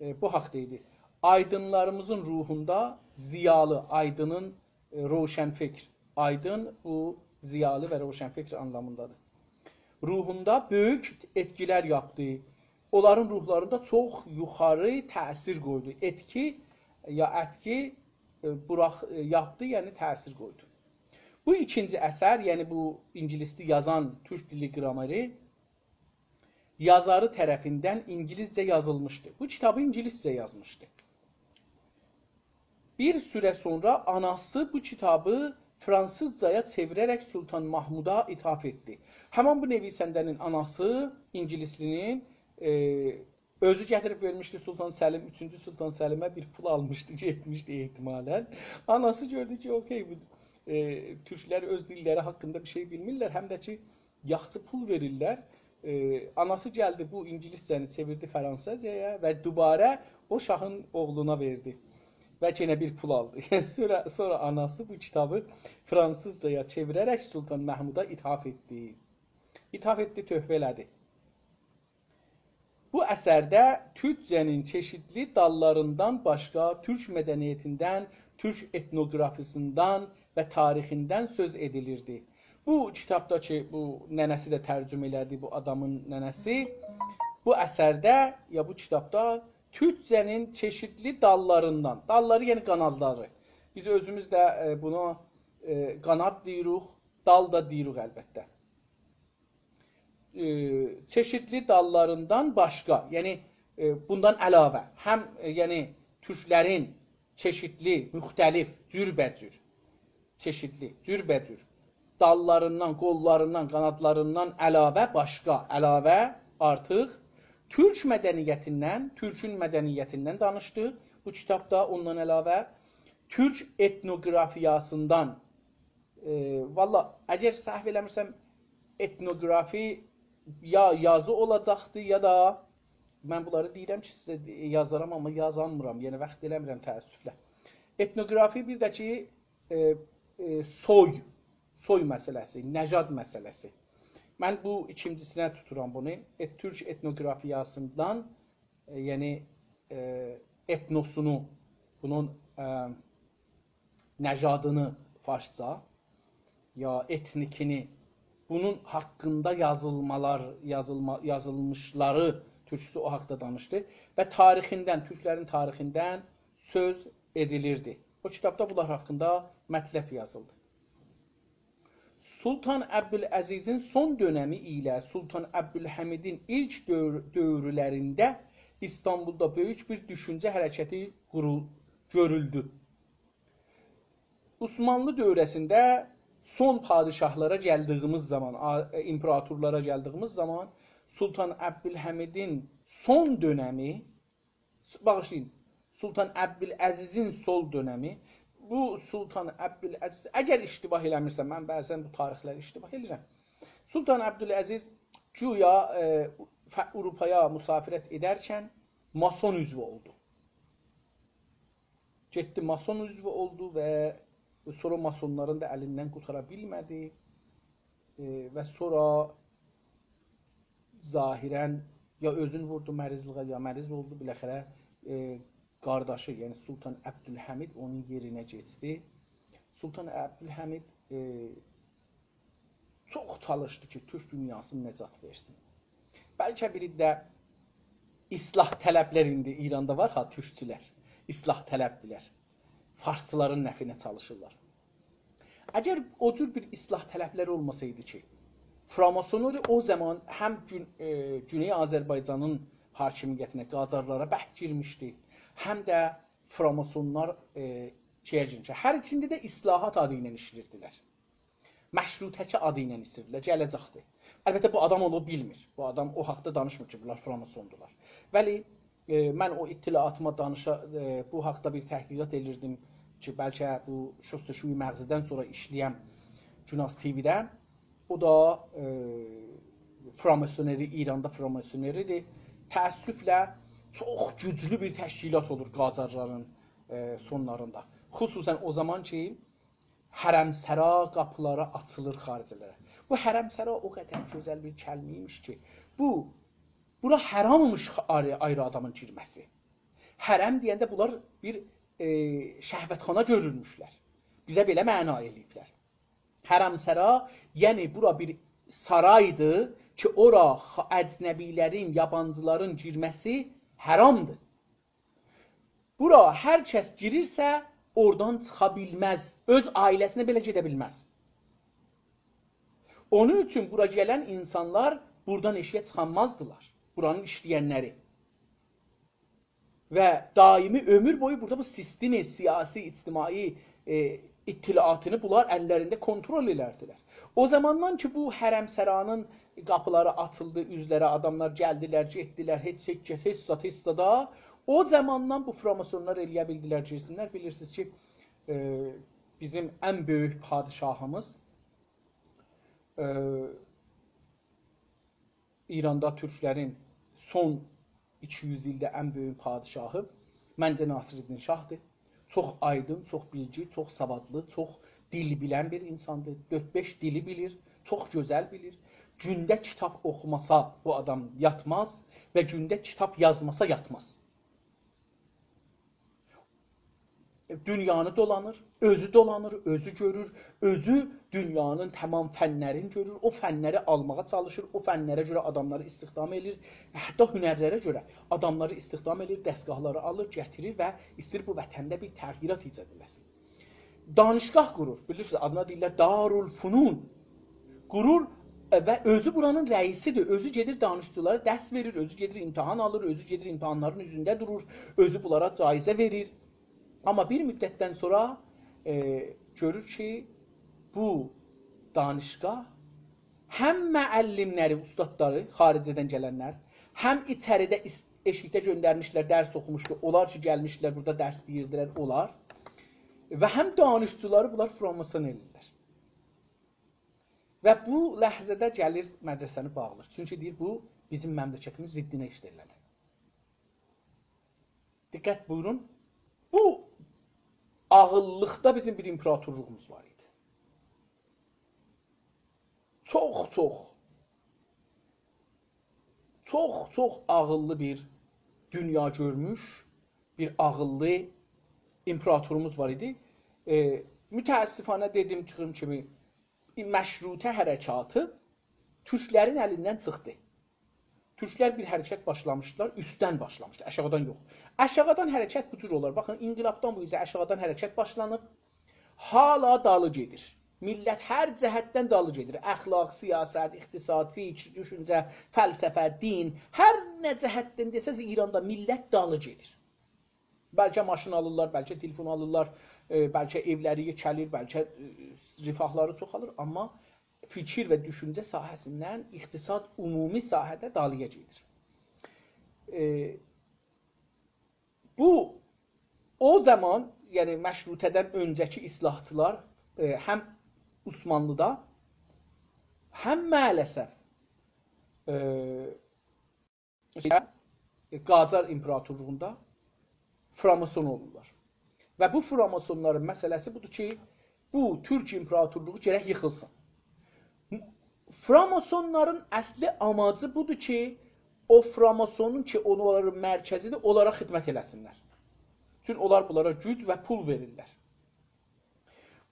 ائ، بو حاقدا ایدی. آیدینلاریمیزین روحوندا ضیالی، آیدینین، ائ، روشنفکر، آیدین بو ضیالی و روشنفکر آنلامیندادیر. روحوندا بؤیوک ائتکیلر یاپدی. اونلارین روحلاریندا چوخ یوخاری تأثیر قویدو. ائتکی یا اتکی، ائ، بوراخ-، ائ، یاپدی، یعنی تأثیر قویدو. بو ایکینجی اثر، یعنی بو اینگیلیسلی یازان تورک دیلی گرامری یازاری طرفیندن اینگیلیسجه یازیلمیشدی. بو کیتابی اینگیلیسجه یازمیشدی. بیر سوره سونرا آناسی بو کیتابی فرانسیزجایا چئویره‌رک سلطان محمودا اتحاف ائتدی. همان بو نویسنده‌نین آناسی، اینگیلیسلی‌نین، ائ، اؤزو گتیریب وئرمیشدی سلطان سلیم، اوچونجو سلطان سلیمه بیر پول آلمیشدی، گئتمیشدی احتمالاً. آناسی گؤردو کی، اوکئی، بو، ائ، تورکلر اؤز دیللری حاقیندا بیر شئی بیلمیرلر، هم ده کی، یاخشی پول وئریرلر. ائ، آناسی گلدی، بو اینگیلیسجه‌نی چئویردی فرانسیزجایا و دوباره او شاهین اوغلونا وئردی. و یئنه بیر پول آلدی. سونرا، سونرا آناسی بو کیتابی فرانسیزجایا چئویره‌رک سلطان محمودا اتحاف ائتدی. اتحاف ائتدی، تحفه ائله‌دی. بو اثرده تورکجه‌نین چئشیتلی داللاریندان باشقا تورک مدنیتیندن، تورک ائتنوگرافی‌سیندن و تاریخیندن سؤز ائدیلیردی. بو کیتابدا کی، بو ننه‌سی ده ترجمه ائله‌دی، بو آدامین ننه‌سی، بو اثرده یا بو کیتابدا تورکجه‌نین چئشیتلی داللاریندان، داللاری، یعنی قانادلاری. بیز اؤزوموز ده، ائ، بونا، ائ، قاناد دئییریک، دال دا دئییریک البته. ائ، چئشیتلی داللاریندان باشقا، یعنی، ائ، بوندان علاوه، هم، ائ، یعنی تورکلرین چئشیتلی، مختلف، جوربه‌جور، چئشیتلی، جوربه‌جور داللاریندان، قوللاریندان، قانادلاریندان علاوه، باشقا، علاوه، آرتیق تورک مدنیتیندن، تورکون مدنیتیندن دانیشدی بو کیتابدا، اوندان علاوه تورک ائتنوگرافیاسیندان، ائ، والله، اگر سهو ائله‌میرسم، ائتنوگرافی یا یازی اولاجاقدی، یا دا من بونلاری دئییرم کی، سیزه یازارام، آمما یازانمیرام. یعنی، واخت ائله‌میرم، تأسفله. ائتنوگرافی بیر ده کی، ائ، ائ، سوی، سوی مسئله‌سی، نژاد مسئله‌سی. من بو ایکینجیسینه توتورام بونو. ائ، تورک ائتنوگرافیاسیندان، ائ، یعنی، ائ، ائتنوسونو، بونون، ائ، نژادینی فارسجا، یا ائتنیکینی، بونون حاقیندا یازیلمالار، یازیلما-، یازیلمیشلاری، تورکجه‌سی او حاقدا دانیشدی و تاریخیندن، تورکلرین تاریخیندن سؤز ائدیلیردی. او کیتابدا بونلار حاقیندا مطلب یازیلدی. سلطان عبدالعزیزین سون دؤنمی ایله سلطان عبدالحمیدین ایلک دؤور-، دؤورلرینده ایستانبولدا بؤیوک بیر دوشونجه حرکتی قورول-، گؤرولدو. عثمانلی دؤوره‌سینده سون پادشاهلارا گلدیییمیز زامان، آ-، ایمپراتورلارا گلدیییمیز زامان سلطان عبدالحمیدین سون دؤنمی، باغیشلایین، سلطان عبدالعزیزین سول دؤنمی، بو سلطان عبدالعزیز، اگر اشتباه ائله‌میرسم، من بعضا بو تاریخلری اشتباه ائله‌ییرم. سلطان عبدالعزیز گویا، ائ، ف-، آوروپایا مسافرت ائدرکن ماسون عضوو اولدو. گئتدی، ماسون عضوو اولدو و سونرا ماسونلارین دا الیندن قوتارا بیلمه‌دی. ائ، و سونرا ظاهراً یا اؤزون ووردو مریضلیغا، یا مریض اولدو. بالاخره، ائ، قارداشی، یعنی سلطان عبدالحمید اونون یئرینه کئچدی. سلطان عبدالحمید، ائ، چوخ چالیشدی کی، تورک دونیاسینی نجات وئرسین. بلکه بیری ده اصلاح‌طلب‌لر ایندی ایراندا وار ها، تورکچولر. اصلاح‌طلب‌دیرلر. فارسلارین نفعینه چالیشیرلار. اگر او جور بیر اصلاح‌طلب‌لر اولماسایدی کی، فراماسونلاری او زامان هم گون-، ائ، گونئی آذربایجانین حاکمیتینه، قاجارلارا برک گیرمیشدی، هم ده فراماسونلار، ائ، شئیه گیرمیشدی. هر ایکیسینده ده اصلاحات آدی ایله ایشله‌ییردیلر. مشروطه‌چی آدی ایله ایسته‌ییردیلر، گله‌جکدی. البته، بو آدام اونو بیلمیر. بو آدام او حاقدا دانیشمیر کی، بونلار فراماسوندولار. ولی، ائ، من او اطلاعاتیما دانیشا-، ائ، بو حاقدا بیر تحقیقات ائدیردیم کی، بلکه بو شستشوی مغزی‌دن سونرا ایشله‌یم گوناز تی‌وی‌ده. او دا، ائ، فراماسونری، ایراندا فراماسونری‌دیر. تأسفله چوخ گوجلو بیر تشکیلات اولور قاجارلارین، ائ، سونلاریندا. خصوصاً او زامان کی، حرمسرا قاپیلاری آچیلیر خارجه‌لره. بو حرمسرا او قدر گؤزل بیر کلمه ایمیش کی، بو، بورا حراممیش آیری، آیری آدامین گیرمه‌سی. حرم دئینده بونلار بیر، ائ، شهوتخانا گؤرورموشلر. بیزه بئله معنا ائله‌ییبلر. حرمسرا، یعنی بورا بیر سارایدی کی، اورا خا-، اجنبی‌لرین، یابانجیلارین گیرمه‌سی حرامدیر. بورا هر کس گیریرسه، اورادان چیخا بیلمز. اؤز عائله‌سینه بئله گئده بیلمز. اونون اوچون بورا گلن اینسانلار بورادان ائشیگه چیخانمازدیلار. بورانین ایشله‌ینلری. و دائمی عؤمور بویو بورادا بو سیستم سیاسی، اجتماعی، ائ، اطلاعاتینی بونلار اللرینده کنترل ائلردیلر. او زاماندان کی، بو حرمسرانین قاپیلاری آچیلدی، اوزلره آداملار گلدیلر، گئتدیلر، هئچ، هئچ، هئچ زاد، هئچ زادا، او زاماندان بو فراماسونلار ائله‌یه بیلدیلر گیرسینلر. بیلیرسینیز کی، ائ، بیزیم ان بؤیوک پادشاهیمیز، ائ، ایراندا تورکلرین سون ایکی یوز ایلده ان بؤیوک پادشاهی منجه ناصرالدین شاهدیر. چوخ آیدین، چوخ بیلگی، چوخ سوادلی، چوخ دیل بیلن بیر اینساندیر. دؤرد-بئش دیلی بیلیر، چوخ گؤزل بیلیر. گونده کیتاب اوخوماسا بو آدام یاتماز و گونده کیتاب یازماسا یاتماز. دونیانی دولانیر، اؤزو دولانیر، اؤزو گؤرور، اؤزو دونیانین تمام فنلرینی گؤرور، او فنلری آلماغا چالیشیر، او فنلره گؤره آداملاری استخدام ائله‌ییر، حتی هنرلره گؤره آداملاری استخدام ائله‌ییر، دستگاهلاری آلیر، گتیریر و ایسته‌ییر بو وطنده بیر تغییرات ایجاد ائله‌سین. دانشگاه قورور، بیلیرسینیز، آدینا دئییرلر دارالفنون. قورور، ائ، و اؤزو بورانین رئیسیدیر. اؤزو گئدیر دانشجولارا درس وئریر، اؤزو گئدیر امتحان آلیر، اؤزو گئدیر امتحانلارین اوزونده دورور، اؤزو بونلارا جایزه وئریر. آمما بیر مدتدن سونرا، ائ، گؤرور کی، بو دانشگاه هم معلملری، اوستادلاری، خارجه‌دن گلنلر، هم ایچریده ایس-، ائشیکده گؤندرمیشلر، درس اوخوموشدو. اونلار کی، گلمیشدیلر، بورادا درس دئییردیلر، اونلار. و هم دانشجولاری بونلار فراماسون ائله‌ییرلر. و بو لحظه‌ده گلیر مدرسه‌نی باغلیر. چونکی دئییر، بو بیزیم مملکتیمیز ضدینه ایشلر ائله‌دی. دقت بویورون، بو عاغیللیقدا بیزیم بیر ایمپراتورلوغوموز وار ایدی. چوخ، چوخ، چوخ، چوخ عاغیللی بیر دونیا گؤرموش، بیر عاغیللی ایمپراتوروموز وار ایدی. ائ، متأسفانه دئدیگیم کیمی، مشروطه حرکاتی تورکلرین الیندن چیخدی. تورکلر بیر حرکت باشلامیشدیلار، اوستدن باشلامیشدی، آشاغیدان یوخ. آشاغیدان حرکت بو جور اولار. باخین، انقلابدان بو اوزه آشاغیدان حرکت باشلانیب، حالا دالی گئدیر. میللت هر جهتدن دالی گئدیر. اخلاق، سیاست، اقتصاد، فیکیر، دوشونجه، فلسفه، دین، هر نه جهتدن دئسز، ایراندا میللت دالی گئدیر. بلکه ماشین آلیرلار، بلکه تلفون آلیرلار، ائ، بلکه ائولری یئکه‌لیر، بلکه، ائ، رفاهلاری چوخالیر، آمما فیکیر و دوشونجه ساحه‌سیندن اقتصاد، عمومی ساحه‌ده دالییا گئدیر. ائ، بو، او زامان، یعنی مشروطه‌دن اؤنجه‌کی اصلاحچیلار، ائ، هم عثمانلی‌دا، هم مع‌الاسف، ائ، شئیده، ائ، قاجار ایمپراتورلوغوندا فراماسون اولورلار. و بو فراماسونلارین مسئله‌سی بودور کی، بو تورک ایمپراتورلوغو گرک ییخیلسین. فراماسونلارین اصلی آماجی بودور کی، او فراماسونون کی، اونلارین مرکزیدیر، اونلارا خدمت ائله‌سینلر. چون اونلار بونلارا گوج و پول وئریرلر.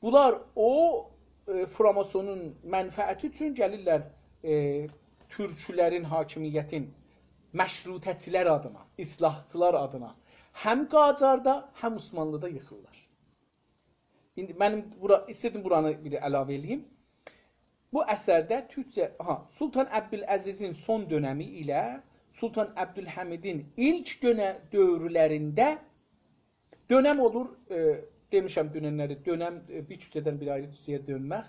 بونلار او ائ، فراماسونون منفعتی اوچون گلیرلر، ائ، تورکلرین حاکمیتین مشروطه‌چیلر آدینا، اصلاحچیلار آدینا هم قاجاردا، هم عثمانلی‌دا ییخیرلار. ایندی منیم بورا، ایسته‌دیم بورانی بیر علاوه ائله‌ییم. بو اثرده تورکجه، ها، سلطان عبدالعزیزین سون دؤنمی ایله سلطان عبدالحمیدین ایلک دؤنه-، دؤورلرینده، دؤنم اولور، ائ، دئمیشم دوننلری، دؤنم، ائ، بیر کوچه‌دن بیر آیری کوچه‌یه دؤنمک.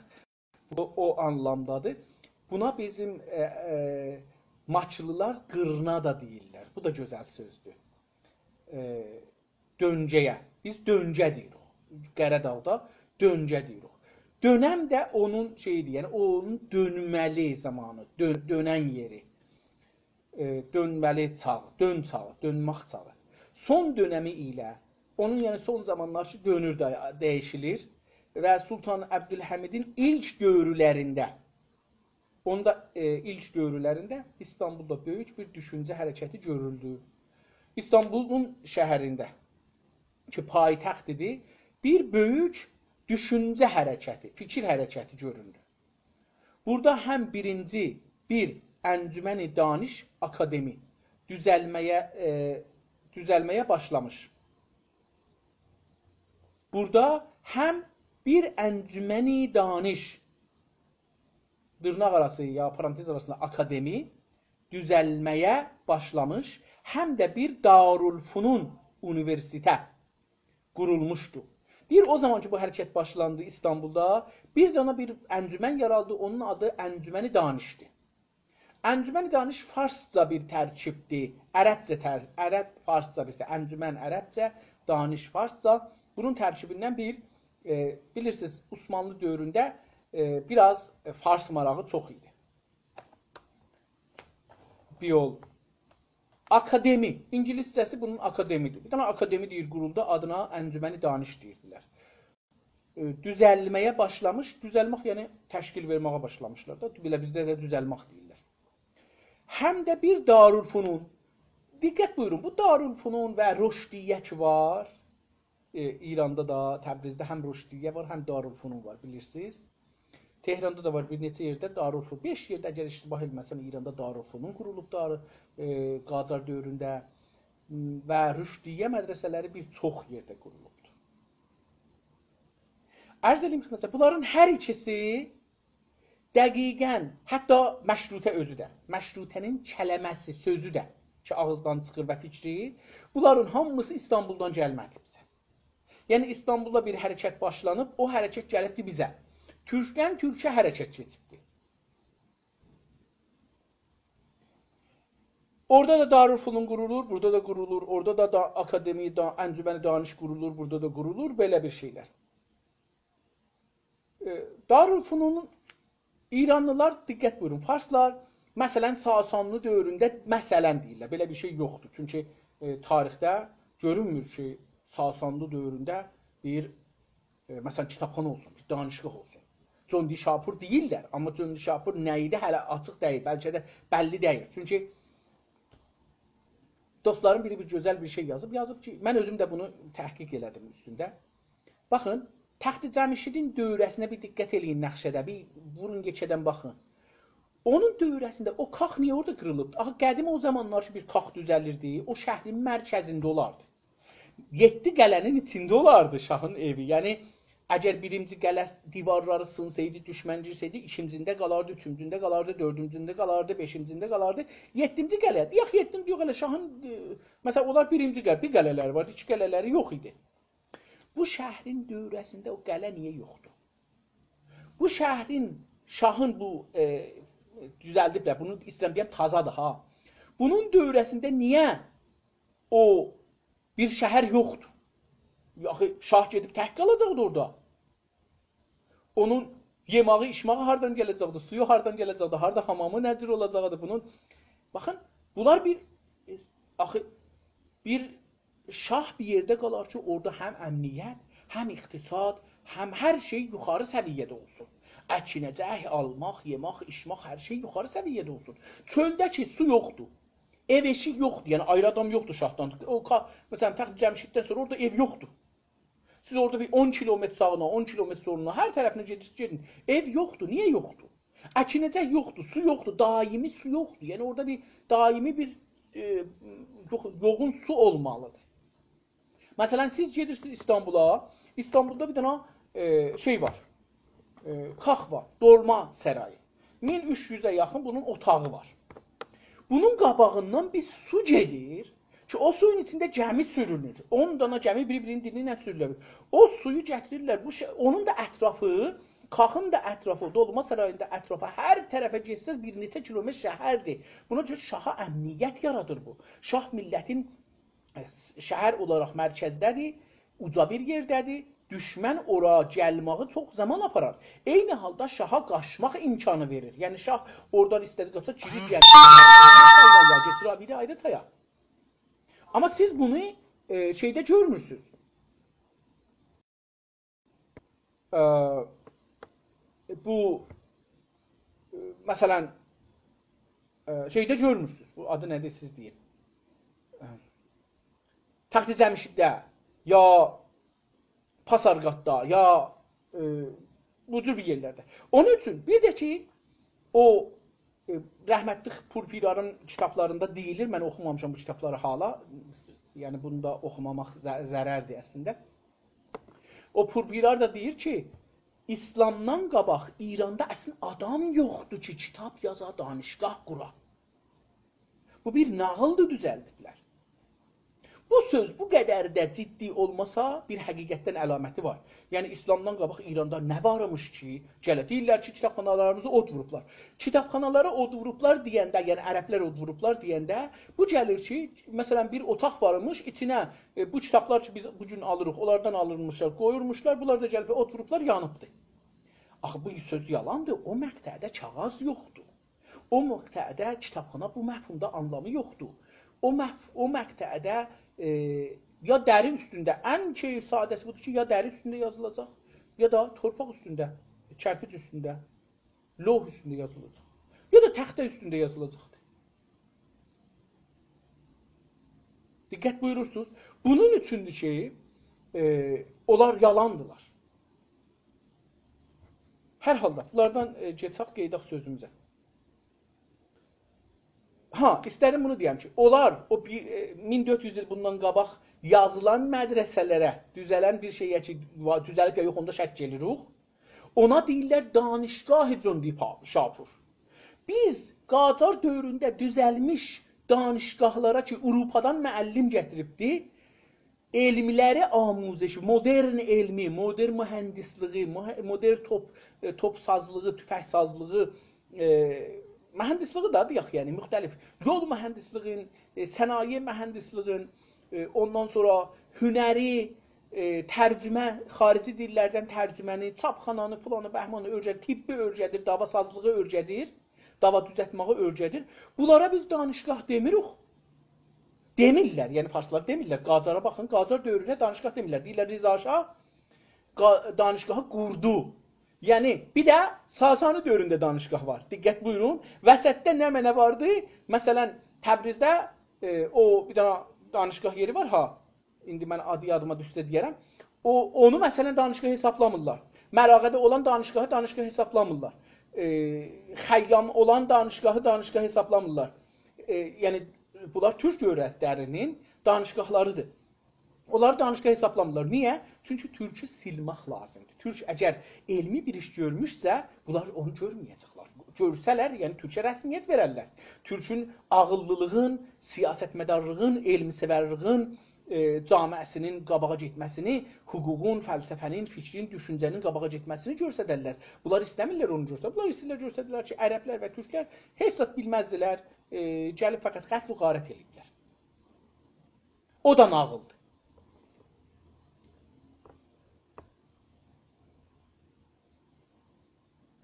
بو، او آنلامدادیر. بونا بیزیم، ائ، ائ، ماچلیلار قیرنا دا دئییرلر. بو دا گؤزل سؤزدور. ائ، دؤنگه‌یه. بیز دؤنگه دئییریک. قره‌داغدا دؤنگه دئییریک. دؤنم ده اونون شئییدیر، یعنی اونون دؤنمه‌لی زامانی، دؤ-، دؤنن یئری. ائ، دؤنمه‌لی چاغ، دؤن چاغی، دؤنمک چاغی. سون دؤنمی ایله، اونون، یعنی سون زامانلار کی، دؤنور ده، دییشیلیر و سلطان عبدالحمیدین ایلک دؤورلرینده، اوندا، ائ، ایلک دؤورلرینده ایستانبولدا بؤیوک بیر دوشونجه حرکتی گؤرولدو. ایستانبولون شهرینده کی، پایتخت ایدی، بیر بؤیوک دوشونجه حرکتی، فیکیر حرکتی گؤروندو. بورادا هم بیرینجی بیر انجمن دانش آکادمی دوزلمه‌یه، ائ، دوزلمه‌یه باشلامیش. بورادا هم بیر انجمن دانش، دیرناق آراسی یا پارانتز آراسیندا آکادمی دوزلمه‌یه باشلامیش، هم ده بیر دارالفنون اونیوئرسیته قورولموشدو. دئییر، او زامان کی، بو حرکت باشلاندی ایستانبولدا، بیر دنه بیر انجمن یارالدی، اونون آدی انجمن دانشدی. انجمن دانش فارسجا بیر ترکیبدیر، عربجه تر-، عرب فارسجا بیر تر-، انجمن عربجه، دانش فارسجا. بونون ترکیبیندن بیر، ائ، بیلیرسینیز، عثمانلی دؤورونده، ائ، بیر آز، ائ، فارس ماراغی چوخ ایدی. بیول. آکادمی، اینگیلیسجه‌سی بونون آکادمی‌دیر. بیر دنه آکادمی دئییر، قورولدو، آدینا انجمن دانش دئییردیلر. ائ، دوزلمه‌یه باشلامیش، دوزلمک، یعنی تشکیل وئرمه‌یه باشلامیشلار دا. بئله بیزده ده دوزلمک دئییرلر. هم ده بیر دارالفنون. دقت بویورون، بو دارالفنون و رشدیه کی وار، ائ، ایراندا دا، تبریزده هم رشدیه وار، هم دارالفنون وار، بیلیرسینیز. تهراندا دا وار بیر نئچه یئرده دارالفنون. بئش یئرده، اگر اشتباه ائله‌مه‌سم، ایراندا دارالفنون قورولوب، دار-، ائ، قاجار دؤورونده. م، و رشدیه مدرسه‌لری بیر چوخ یئرده قورولوبدور. عرض ائله‌ییم کی، مثلا، بونلارین هر ایکیسی دقیقاً، حتی مشروطه اؤزو ده، مشروطه‌نین کلمه‌سی، سؤزو ده کی، آغیزدان چیخیر و فیکری، بونلارین هامیسی ایستانبولدان گلمه‌دی بیزه. یعنی، ایستانبولدا بیر حرکت باشلانیب، او حرکت گلیبدی بیزه. تورکدن تورکه حرکت کئچیبدی. اورادا دا دارالفنون قورولور، بورادا دا قورولور، اورادا دا، دا آکادمی، دا، انجمن دانش قورولور، بورادا دا قورولور، بئله بیر شئیلر. ائ، دارالفنون، ایرانلیلار، دقت بویورون، فارسلار، مثلا، ساسانلی دؤورونده، مثلا دئییرلر، بئله بیر شئی یوخدور. چونکی، ائ، تاریخده گؤرونمور کی، ساسانلی دؤورونده بیر، ائ، مثلا، کیتابخانا اولسون، بیر دانشگاه اولسون. جندی شاپور دئییرلر، آمما جندی شاپور نه ایدی، هله آچیق دئییل، بلکه ده بللی دئییل. چونکی دوستلارین بیری بیر گؤزل بیر شئی یازیب، یازیب کی، من اؤزوم ده بونو تحقیق ائله‌دیم اوستونده. باخین، تخت جمشیدین دؤوره‌سینه بیر دقت ائله‌یین نقشه‌ده، بیر وورون یئکه‌دن باخین. اونون دؤوره‌سینده او کاخ نییه اورادا قیریلیبدی؟ آخی قدیم او زامانلار کی، بیر کاخ دوزلیردی، او شهرین مرکزینده اولاردی. یئددی قلعه‌نین ایچینده اولاردی شاهین ائوی. یعنی، اگر بیرینجی قلعه دیوارلاری سینسایدی، دوشمن گیرسه‌یدی، ایکینجینده قالاردی، اوچونجونده قالاردی، دؤردونجونده قالاردی، بئشینجینده قالاردی، یئددینجی قلعه. یوخ، یئددینجی یوخ، ائله شاهین، ائ، مثلا، اونلار بیرینجی قلعه، بیر قلعه‌لری وار، ایکی قلعه‌لری یوخ ایدی. بو شهرین دؤوره‌سینده او قلعه نییه یوخدور؟ بو شهرین، شاهین بو، ائ، دوزلدیبلر، بونو ایسته‌ییرم دئیم، تازادیر ها. بونون دؤوره‌سینده نییه او بیر شهر یوخدور؟ آخی شاه گئدیب تک قالاجاقدی اورادا. اونون یئماغی، ایچماغی هاردان گله‌جکدی، سویو هاردان گله‌جکدی، هاردا حامامی، نه جور اولاجاقدی بونون؟ باخین، بونلار بیر، آخی، بیر شاه بیر یئرده قالار کی، اورادا هم امنیت، هم اقتصاد، هم هر شئی یوخاری سویه‌ده اولسون. اکینه‌جک، آلماق، یئمک، ایچمک، هر شئی یوخاری سویه‌ده اولسون. چؤلده کی، سو یوخدور، ائو ائشیک یوخدور، یعنی آیری آدام یوخدور شاهدان. او کا-، مثلا، تخت جمشیددن سونرا اورادا ائو یوخدور. سیز اورادا بیر اون کیلومتر ساغینا، اون کیلومتر سولونا، هر طرفینه گئدیرسینیز، گئدین. ائو یوخدور. نییه یوخدور؟ اکینه‌جک یوخدور، سو یوخدور، دائمی سو یوخدور. یعنی اورادا بیر دائمی بیر، ائ، یوغ-، یوغون سو اولمالیدیر. مثلا، سیز گئدیرسینیز ایستانبولا، ایستانبولدا بیر دنه، ائ، شئی وار، ائ، کاخ وار، دولما سرایی. مین اوچ یوزه یاخین بونون اوتاغی وار. بونون قاباغیندان بیر سو گئدیر کی، او سویون ایچینده گمی سورونور. اون دانا گمی بیر-بیرینین دیبینه سورولور. او سویو گتیریرلر، بو شه-، اونون دا اطرافی، کاخین دا اطرافی، دولما سرایین دا اطرافی، هر طرفه گئتسز بیر نئچه کیلومتر شهردیر. بونا گؤره شاها امنیت یارادیر بو. شاه میللتین، ائ، شهر اولاراق مرکزده‌دیر، اوجا بیر یئرده‌دیر. دوشمن اورا گلمه‌یی چوخ زامان آپارار. عینی حالدا شاها قاچماق امکانی وئریر. یعنی شاه اورادان ایسته‌دی قاچا، گیریر، گلیر. یا گئتیر او بیری آیری تایا. آمما سیز بونو، ائ، شئیده گؤرمورسونوز. ائ، بو، ائ، مثلا، ائ، شئیده گؤرمورسونوز. بو آدی نه‌دیر، سیز دئیین. ائ، تخت جمشیدده، یا پاسارگاددا، یا، ائ، بو جور بیر یئرلرده. اونون اوچون بیر ده کی، او، ائ، رحمتلی پورپیرارین کیتابلاریندا دئییلیر، من اوخومامیشام بو کیتابلاری حالا، یعنی بونو دا اوخوماماق ض-، ضرردیر اصلینده. او پورپیرار دا دئییر کی، ایسلامدان قاباق ایراندا اصلینده آدام یوخدور کی، کیتاب یازا، دانشگاه قورا. بو بیر ناغیلدیر دوزلدیبلر. بو سؤز بو قدر ده جدی اولماسا، بیر حقیقتدن علامتی وار. یعنی، ایسلامدان قاباق ایراندا نه وارمیش کی، گله دئییرلر کی، کیتابخانالاریمیزی اود ووروبلار. کیتابخانالارا اود ووروبلار دئینده، یعنی عربلر اود ووروبلار دئینده، بو گلیر کی، مثلا، بیر اوتاق وارمیش، ایچینه، ائ، بو کیتابلار کی، بیز بو گون آلیریق، اونلاردان آلیرمیشلار، قویورموشلار، بونلار دا گلیب اود ووروبلار، یانیبدی. آخی بو سؤز یالاندیر، او مقطعده کاغذ یوخدور. او مقطعده کیتابخانا بو مفهومدا آنلامی یوخدور. او مف-، او مقطعده، ائ، یا دری اوستونده، ان کئیف ساده‌سی بودور کی، یا دری اوستونده یازیلاجاق، یا دا تورپاق اوستونده، کرپیج اوستونده، لوح اوستونده یازیلاجاق. یا دا تخته اوستونده یازیلاجاقدیر. دقت بویورورسونوز. بونون اوچوندور کی، ائ، اونلار یالاندیلار. هر حالدا، بونلاردان، ائ، گئچک، قئییداق سؤزوموزه. ها، ایسته‌دیم بونو دئیم کی، اونلار او بیر، ائ، مین دؤرد یوز ایل بوندان قاباق یازیلان مدرسه‌لره، دوزه‌لن بیر شئیه کی، وا-، دوزه‌لیب یا یوخ، اوندا شک ائله‌ییریک. اونا دئییرلر دانشگاه جندی پا-، شاپور. بیز قاجار دؤورونده دوزلمیش دانشگاهلارا کی، آوروپادان معلم گتیریبدی، علملری آموزش، مدرن علمی، مدرن مهندسلیگی، مه-، مدرن توپ، ائ، توپ‌سازلیغی، توفنگ‌سازلیغی، ائ، مهندسلیگی ده دئیک، یعنی مختلف. یول مهندسلیگین، ائ، صنایع مهندسلیگین، ائ، اوندان سونرا هنری، ائ، ترجمه، خارجی دیللردن ترجمه‌نی، چاپخانانی، فلانی، بهمانی اؤیره‌دیر، طبی اؤیره‌دیر، داواسازلیغی اؤیره‌دیر، داوا دوزلتمه‌یی اؤیره‌دیر. بونلارا بیز دانشگاه دئمیریک. دئمیرلر، یعنی فارسلار دئمیرلر. قاجارا باخین، قاجار دؤورونه دانشگاه دئمیرلر. دئییرلر، رضا شاه قا-، دانشگاهی قوردو. یعنی، بیر ده ساسانی دؤورونده دانشگاه وار. دقت بویورون. وسطده نمنه واردی؟ مثلا، تبریزده، ائ، او بیر دنه دانشگاه یئری وار ها. ایندی من آدی یادیما دوشسه دئیه‌رم. او، اونو، مثلا، دانشگاه حسابلامیرلار. مراغه‌ده اولان دانشگاهی دانشگاه حسابلامیرلار. ائ، خیام اولان دانشگاهی دانشگاه حسابلامیرلار. ائ، یعنی، بونلار تورک دؤولتلری‌نین دانشگاهلاری‌دیر. اونلاری دانشگاه حسابلامیرلار. نییه؟ چونکی تورکو سیلمک لازیمدیر. تورک اگر علمی بیر ایش گؤرموشسه، بونلار اونو گؤرمه‌یه‌جکلر. گؤرسه‌لر، یعنی تورکه رسمیت وئررلر. تورکون عاغیللیلیغین، سیاستمدارلیغین، علم‌سئورلیگین، ائ، جامعه‌سینین قاباغا گئتمه‌سینی، حقوقون، فلسفه‌نین، فیکرین، دوشونجه‌نین قاباغا گئتمه‌سینی گؤستررلر. بونلار ایسته‌میرلر اونو گؤسترسین. بونلار ایسته‌ییرلر گؤسترسینلر کی، عربلر و تورکلر هئچ زاد بیلمزدیلر، ائ، گلیب فقط قتل و غارت ائله‌ییبلر. او دا ناغیلدیر.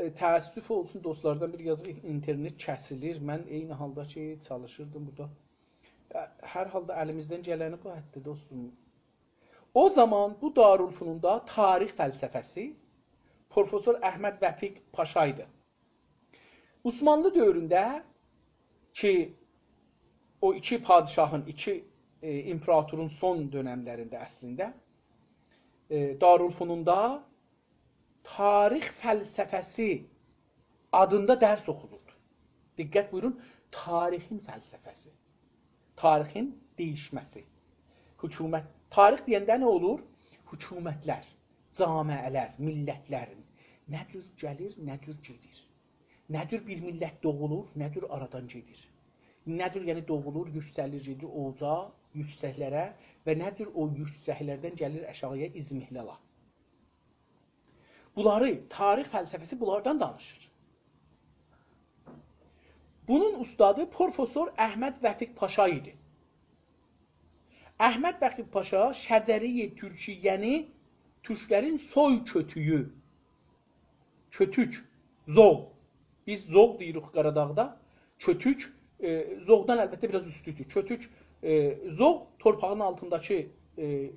ائ، تأسف اولسون، دوستلاردان بیری یازیر، اینترنت کسیلیر. من عینی حالدا کی، چالیشیردیم بورادا. ائ، هر حالدا الیمیزدن گلنی بو حددیر، دوستوم. او زامان بو دارالفنوندا تاریخ فلسفه‌سی پروفسور احمد وفیق پاشایدی. عثمانلی دؤورونده کی، او ایکی پادشاهین، ایکی، ائ، ایمپراتورون سون دؤنملرینده اصلینده، ائ، دارالفنوندا تاریخ فلسفه‌سی آدیندا درس اوخولوردو. دقت بویورون، تاریخین فلسفه‌سی، تاریخین دییشمه‌سی. حکومت، تاریخ دئینده نه اولور؟ حکومتلر، جامعه‌لر، میللتلرین نه جور گلیر، نه جور گئدیر. نه جور بیر میللت دوغولور، نه جور آرادان گئدیر. نه جور، یعنی، دوغولور، یوکسلیر، گئدیر اوجا، یوکسکلره و نه جور او یوکسکلردن گلیر آشاغییا، ازمهلالا. بونلاری، تاریخ فلسفه‌سی بونلاردان دانیشیر. بونون اوستادی پروفسور احمد وفیق پاشا ایدی. احمد وفیق پاشا شجره تورکیه‌نی، تورکلرین سوی کؤتویو، کؤتوک، زوغ. بیز زوغ دئییریک قاراداغدا. کؤتوک، ائ، زوغدان البته بیر آز اوستودور. کؤتوک، ائ، زوغ تورپاغین آلتینداکی، ائ،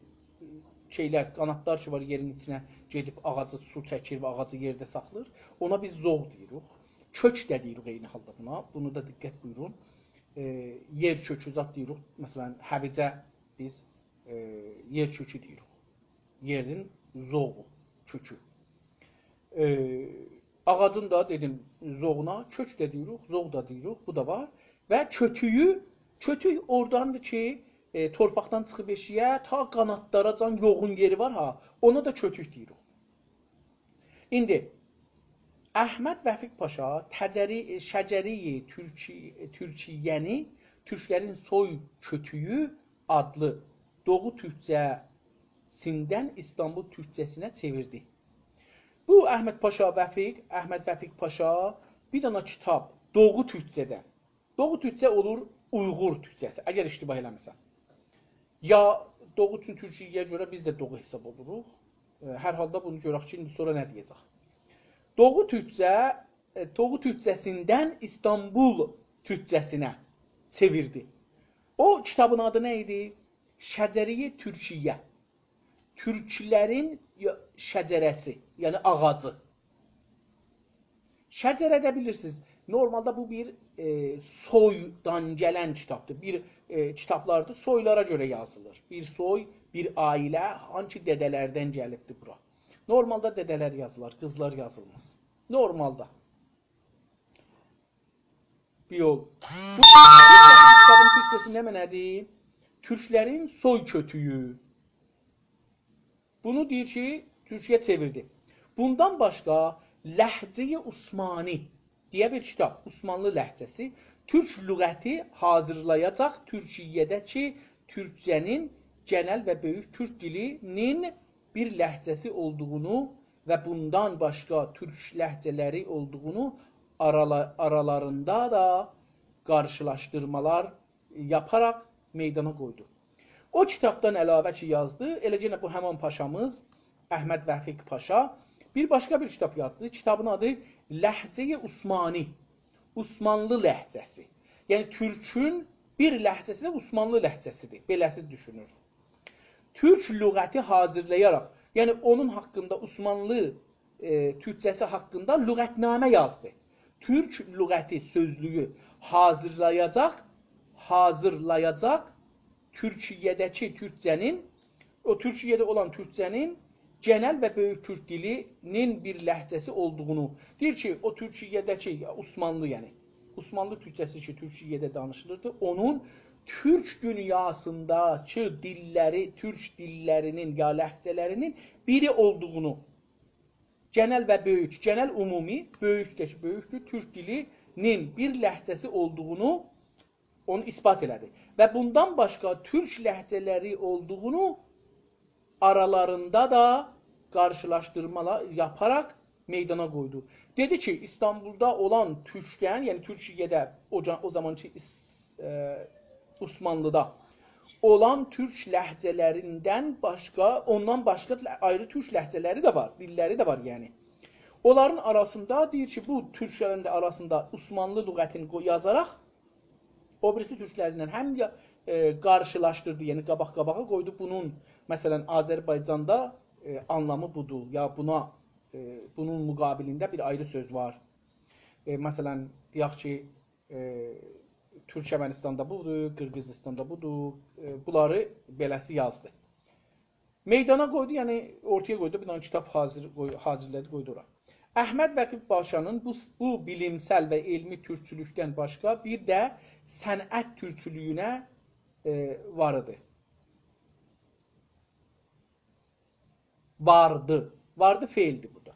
شئیلر، قانادلار کی وار یئرین ایچینه گئدیب آغاجی سو چکیر و آغاجی یئرده ساخلاییر. اونا بیز زوغ دئییریک. کؤک ده دئییریک عینی حالدا بونا. بونو دا دقت بویورون. ائ، یئر کؤکو زاد دئییریک. مثلا، هویجه بیز، ائ، یئر کؤکو دئییریک. یئرین زوغو، کؤکو. ائ، آغاجین دا دئدیم زوغونا، کؤک ده دئییریک، زوغ دا دئییریک، بو دا وار. و کؤتویو، کؤتوک اورادان کی، ائ، تورپاقدان چیخیب ائشیگه، تا قانادلاراجان یوغون یئری وار ها، اونا دا کؤتوک دئییریک. ایندی احمد وفیق پاشا تجری-، شجره تورکی-، تورکیه‌نی، تورکلرین سوی کؤتویو آدلی دوغو تورکجه‌سیندن ایستانبول تورکجه‌سینه چئویردی. بو احمد پاشا وفیق، احمد وفیق پاشا بیر دانا کیتاب دوغو تورکجه‌دن، دوغو تورکجه اولور اویغور تورکجه‌سی، اگر اشتباه ائله‌میرسم. یا دوغو، چون تورکیه‌یه گؤره بیز ده دوغو حساب اولوروق. ائ، هر حالدا بونو گؤرک کی، ایندی سونرا نه دئیه‌جک. دوغو تورکجه، ائ، دوغو تورکجه‌سیندن ایستانبول تورکجه‌سینه چئویردی. او کیتابین آدی نه ایدی؟ شجره تورکیه. تورکلرین یا-، شجره‌سی، یعنی آغاجی. شجره ده بیلیرسینیز، نورمالدا بو بیر، ائ، سویدان گلن کیتابدیر. بیر، ائ، کیتابلاردیر، سویلارا گؤره یازیلیر. بیر سوی، بیر عائله، هانسی دده‌لردن گلیبدیر بورا. نورمالدا دده‌لر یازیلار، قیزلار یازیلماز. نورمالدا. بیر یول. بو کیتابین تورکجه‌سی نمنه‌دیر؟ تورکلرین سوی کؤتویو. بونو دئییر کی، تورکیه چئویردی. بوندان باشقا لهجه عثمانی دئیه بیر کیتاب، عثمانلی لهجه‌سی، تورک لغتی حاضیرلایاجاق تورکیه‌ده‌کی تورکجه‌نین گئنل و بؤیوک تورک دیلینین بیر لهجه‌سی اولدوغونو و بوندان باشقا تورک لهجه‌لری اولدوغونو آرالا-، آرالاریندا دا قارشیلاشدیرمالار یاپاراق میدانا قویدو. او کیتابدان علاوه کی یازدی، ائله یئنه بو همان پاشامیز، احمد وفیق پاشا، بیر باشقا بیر کیتاب یازدی. کیتابین آدی لهجه عثمانی، عثمانلی لهجه‌سی. یعنی تورکون بیر لهجه‌سی ده عثمانلی لهجه‌سیدیر. بئله‌سی دوشونور. تورک لغتی حاضیرلایاراق، یعنی اونون حاقیندا، عثمانلی، ائ، تورکجه‌سی حاقیندا لغتنامه یازدی. تورک لغتی سؤزلویو حاضیرلایاجاق، حاضیرلایاجاق تورکیه‌ده‌کی تورکجه‌نین، او تورکیه‌ده اولان تورکجه‌نین گئنل و بؤیوک تورک دیلینین بیر لهجه‌سی اولدوغونو. دئییر کی، او تورکیه‌ده‌کی، یا عثمانلی یعنی، عثمانلی تورکجه‌سی کی، تورکیه‌ده دانیشیلیردی، اونون تورک دونیاسینداکی دیللری، تورک دیللرینین یا لهجه‌لرینین بیری اولدوغونو، گئنل و بؤیوک، گئنل عمومی، بؤیوک ده کی، بؤیوکدور، تورک دیلینین بیر لهجه‌سی اولدوغونو اونو اثبات ائله‌دی. و بوندان باشقا تورک لهجه‌لری اولدوغونو آرالاریندا دا قارشیلاشدیرمالار یاپاراق میدانا قویدو. دئدی کی، ایستانبولدا اولان تورکدن، یعنی تورکیه‌ده او جا-، او زامانکی ایس-، ائ، عثمانلیدا اولان تورک لهجه‌لریندن باشقا، اوندان باشقا ل-، آیری تورک لهجه‌لری ده وار، دیللری ده وار، یعنی. اونلارین آراسیندا دئییر کی، بو تورکلرین ده آراسیندا عثمانلی لغتینی قو-، یازاراق او بیریسی تورکلریندن هم یا-، ائ، قارشیلاشدیردی، یعنی قاباق-قاباغا قویدو. بونون، مثلا، آذربایجاندا، ائ، آنلامی بودور، یا بونا، ائ، بونون مقابلینده بیر آیری سؤز وار. ائ، مثلا، دئیک کی، ائ، تورکمنیستاندا بودور، قیرغیزیستاندا بودور، ائ، بونلاری بئله‌سی یازدی. میدانا قویدو، یعنی اورتایا قویدو، بیر دنه کیتاب حاضیر، قوی-، حاضیرلادی، قویدو اورا. احمد وفیق پاشانین بو، بو بیلیمسل و علمی تورکچولوکدن باشقا بیر ده صنعت تورکچولویونه، ائ، وار ایدی. واردی. واردی فعلدیر بورادا.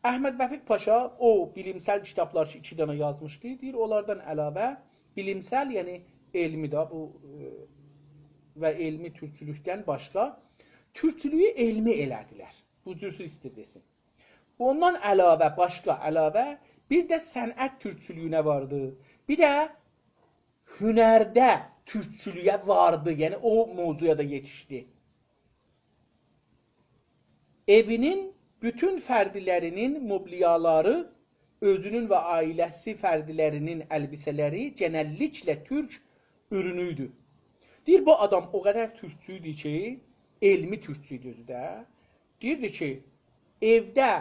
احمد وفیق پاشا او بیلیمسل کیتابلار کی، ایکی دنه یازمیشدی، دئییر، اونلاردان علاوه بیلیمسل، یعنی علمی ده بو، ائ، و علمی تورکچولوکدن باشقا تورکچولویو علمی ائله‌دیلر. بو جور سؤز ایستیر دئسین. اوندان علاوه، باشقا علاوه بیر ده صنعت تورکچولویونه واردی. بیر ده هنرده تورکچولویه واردی. یعنی او موضوعا دا یئتیشدی. ائوینین بوتون فردلرینین موبلیالاری، اؤزونون و عائله‌سی فردلرینین البسه‌لری گئنللیکله تورک اورونو ایدی. دئییر، بو آدام او قدر تورکچو ایدی کی، علمی تورکچو ایدی اؤزو ده. دئییردی کی، ائوده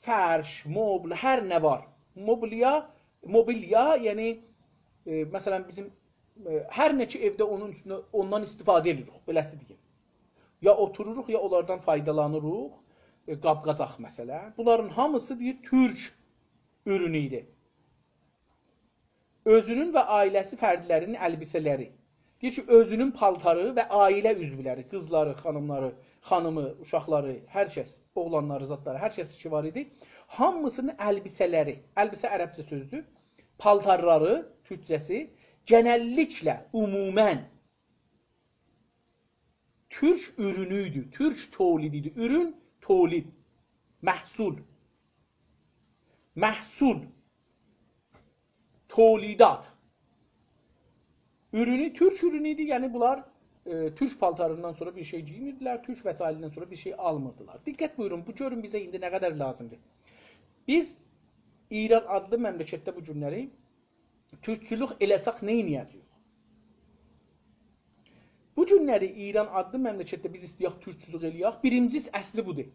فرش، مبل، هر نه وار. موبلیا، موبیلیا، یعنی، ائ، مثلا، بیزیم، ائ، هر نه کی، ائوده اونون اوستونده، اوندان استفاده ائدیریک، بئله‌سی دئییم. یا اوتوروروق، یا اونلاردان فایدالانیریق. ائ، قاب-قاجاق، مثلا. بونلارین هامیسی، دئییر، تورک اورونو ایدی. اؤزونون و عائله‌سی فردلرینین البسه‌لری. دئییر کی، اؤزونون پالتاری و عائله عضولری، قیزلاری، خانیملاری، خانیمی، اوشاقلاری، هر کس، اوغلانلاری، زادلاری، هر کس کی وار ایدی، هامیسینین البسه‌لری، البسه عربجه سؤزدور، پالتارلاری، تورکجه‌سی، گئنللیکله، عموما، تورک اورونو ایدی، تورک تولیدی ایدی. اورون، تولید، محصول. محصول، تولیدات. اورونو، تورک اورونو ایدی، یعنی بونلار، ائ، تورک پالتاریندان سونرا بیر شئی گئیمیردیلر، تورک وسایلیندن سونرا بیر شئی آلمیردیلار. دقت بویورون، بو گؤرون بیزه ایندی نه قدر لازیمدیر. بیز ایران آدلی مملکتده بو گونلری تورکچولوک ائله‌سک نه ائله‌یه‌جه‌ییک؟ بو گونلری ایران آدلی مملکتده بیز ایسته‌یک تورکچولوک ائله‌یک، بیرینجی اصلی بودور.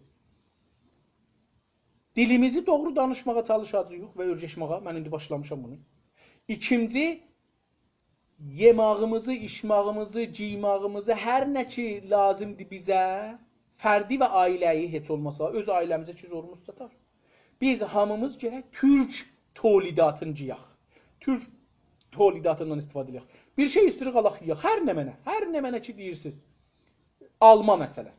دیلیمیزی دوغرو دانیشماغا چالیشاجاغیق و اؤیرشمه‌یه. من ایندی باشلامیشام بونو. ایکینجی، یئماغیمیزی، ایچماغیمیزی، گئیماغیمیزی، هر نه کی لازیمدیر بیزه، فردی و عائله‌یی هئچ اولماسا، اؤز عائله‌میزه کی زوروموز چاتار. بیز هامیمیز گرک تورک تولیداتینی گئیک. تورک تولیداتیندان استفاده ائدک. بیر شئی ایستیریک آلاق یئیک، هر نمنه، هر نمنه کی دئییرسینیز. آلما مثلا.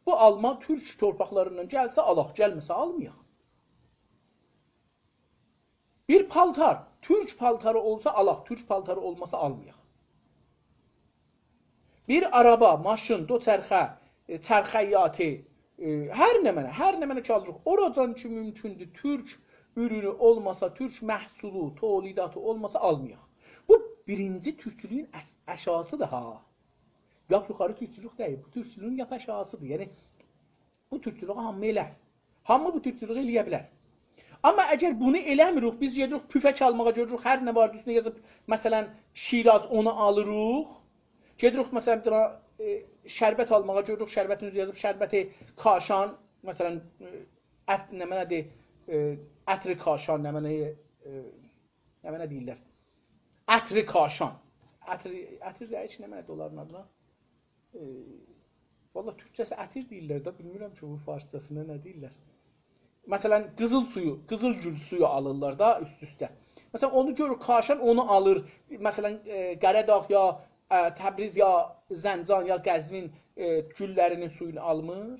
بو آلما تورک تورپاقلاریندان گلسه آلاق، گلمه‌سه آلمایاق. بیر پالتار، تورک پالتاری اولسا آلاق، تورک پالتاری اولماسا آلمایاق. بیر آرابا، ماشین، دوچرخه، ائ، چرخیاتی، ائ، هر نمنه، هر نمنه کی آلیریق. اوراجان کی مومکوندور، تورک اورونو اولماسا، تورک محصولو، تولیداتی اولماسا آلمایاق. بو بیرینجی تورکچولویون اس-، آشاغیسیدیر ها. لاپ یوخاری تورکچولوک دئییل، بو تورکچولویون لاپ آشاغیسیدیر. یعنی، بو تورکچولوگو هامی ائلر. هامی بو تورکچولوگو ائله‌یه بیلر. آمما اگر بونو ائله‌میریک، بیز گئدیریک پوفک آلماغا، گؤروروک هر نه وار اوستونده یازیب، مثلا، شیراز، اونو آلیریق. گئدیریک، مثلا، بیر دنه، ائ، شربت آلماغا، گؤروروک شربتین اوزره یازیب شربت کاشان، مثلا، ائ، عط-، نمنه‌دیر، ائ، عطر کاشان، نمنه، ائ، نمنه دئییرلر؟ عطر کاشان. عطر، عطر دئییل، نمنه‌دیر اونلارین آدینا؟ ائ، والله تورکجه‌سی عطر دئییرلر ده، بیلمیرم کی بو فارسجاسینا نه دئییرلر. مثلا، قیزیل سویو، قیزیل گول سویو آلیرلار دا اوست-اوسته. مثلا، اونو گؤرور، کاشان اونو آلیر. مثلا، ائ، قاراداغ یا، ائ، تبریز یا زنجان یا قزوین، ائ، گوللرینین سویونو آلمیر.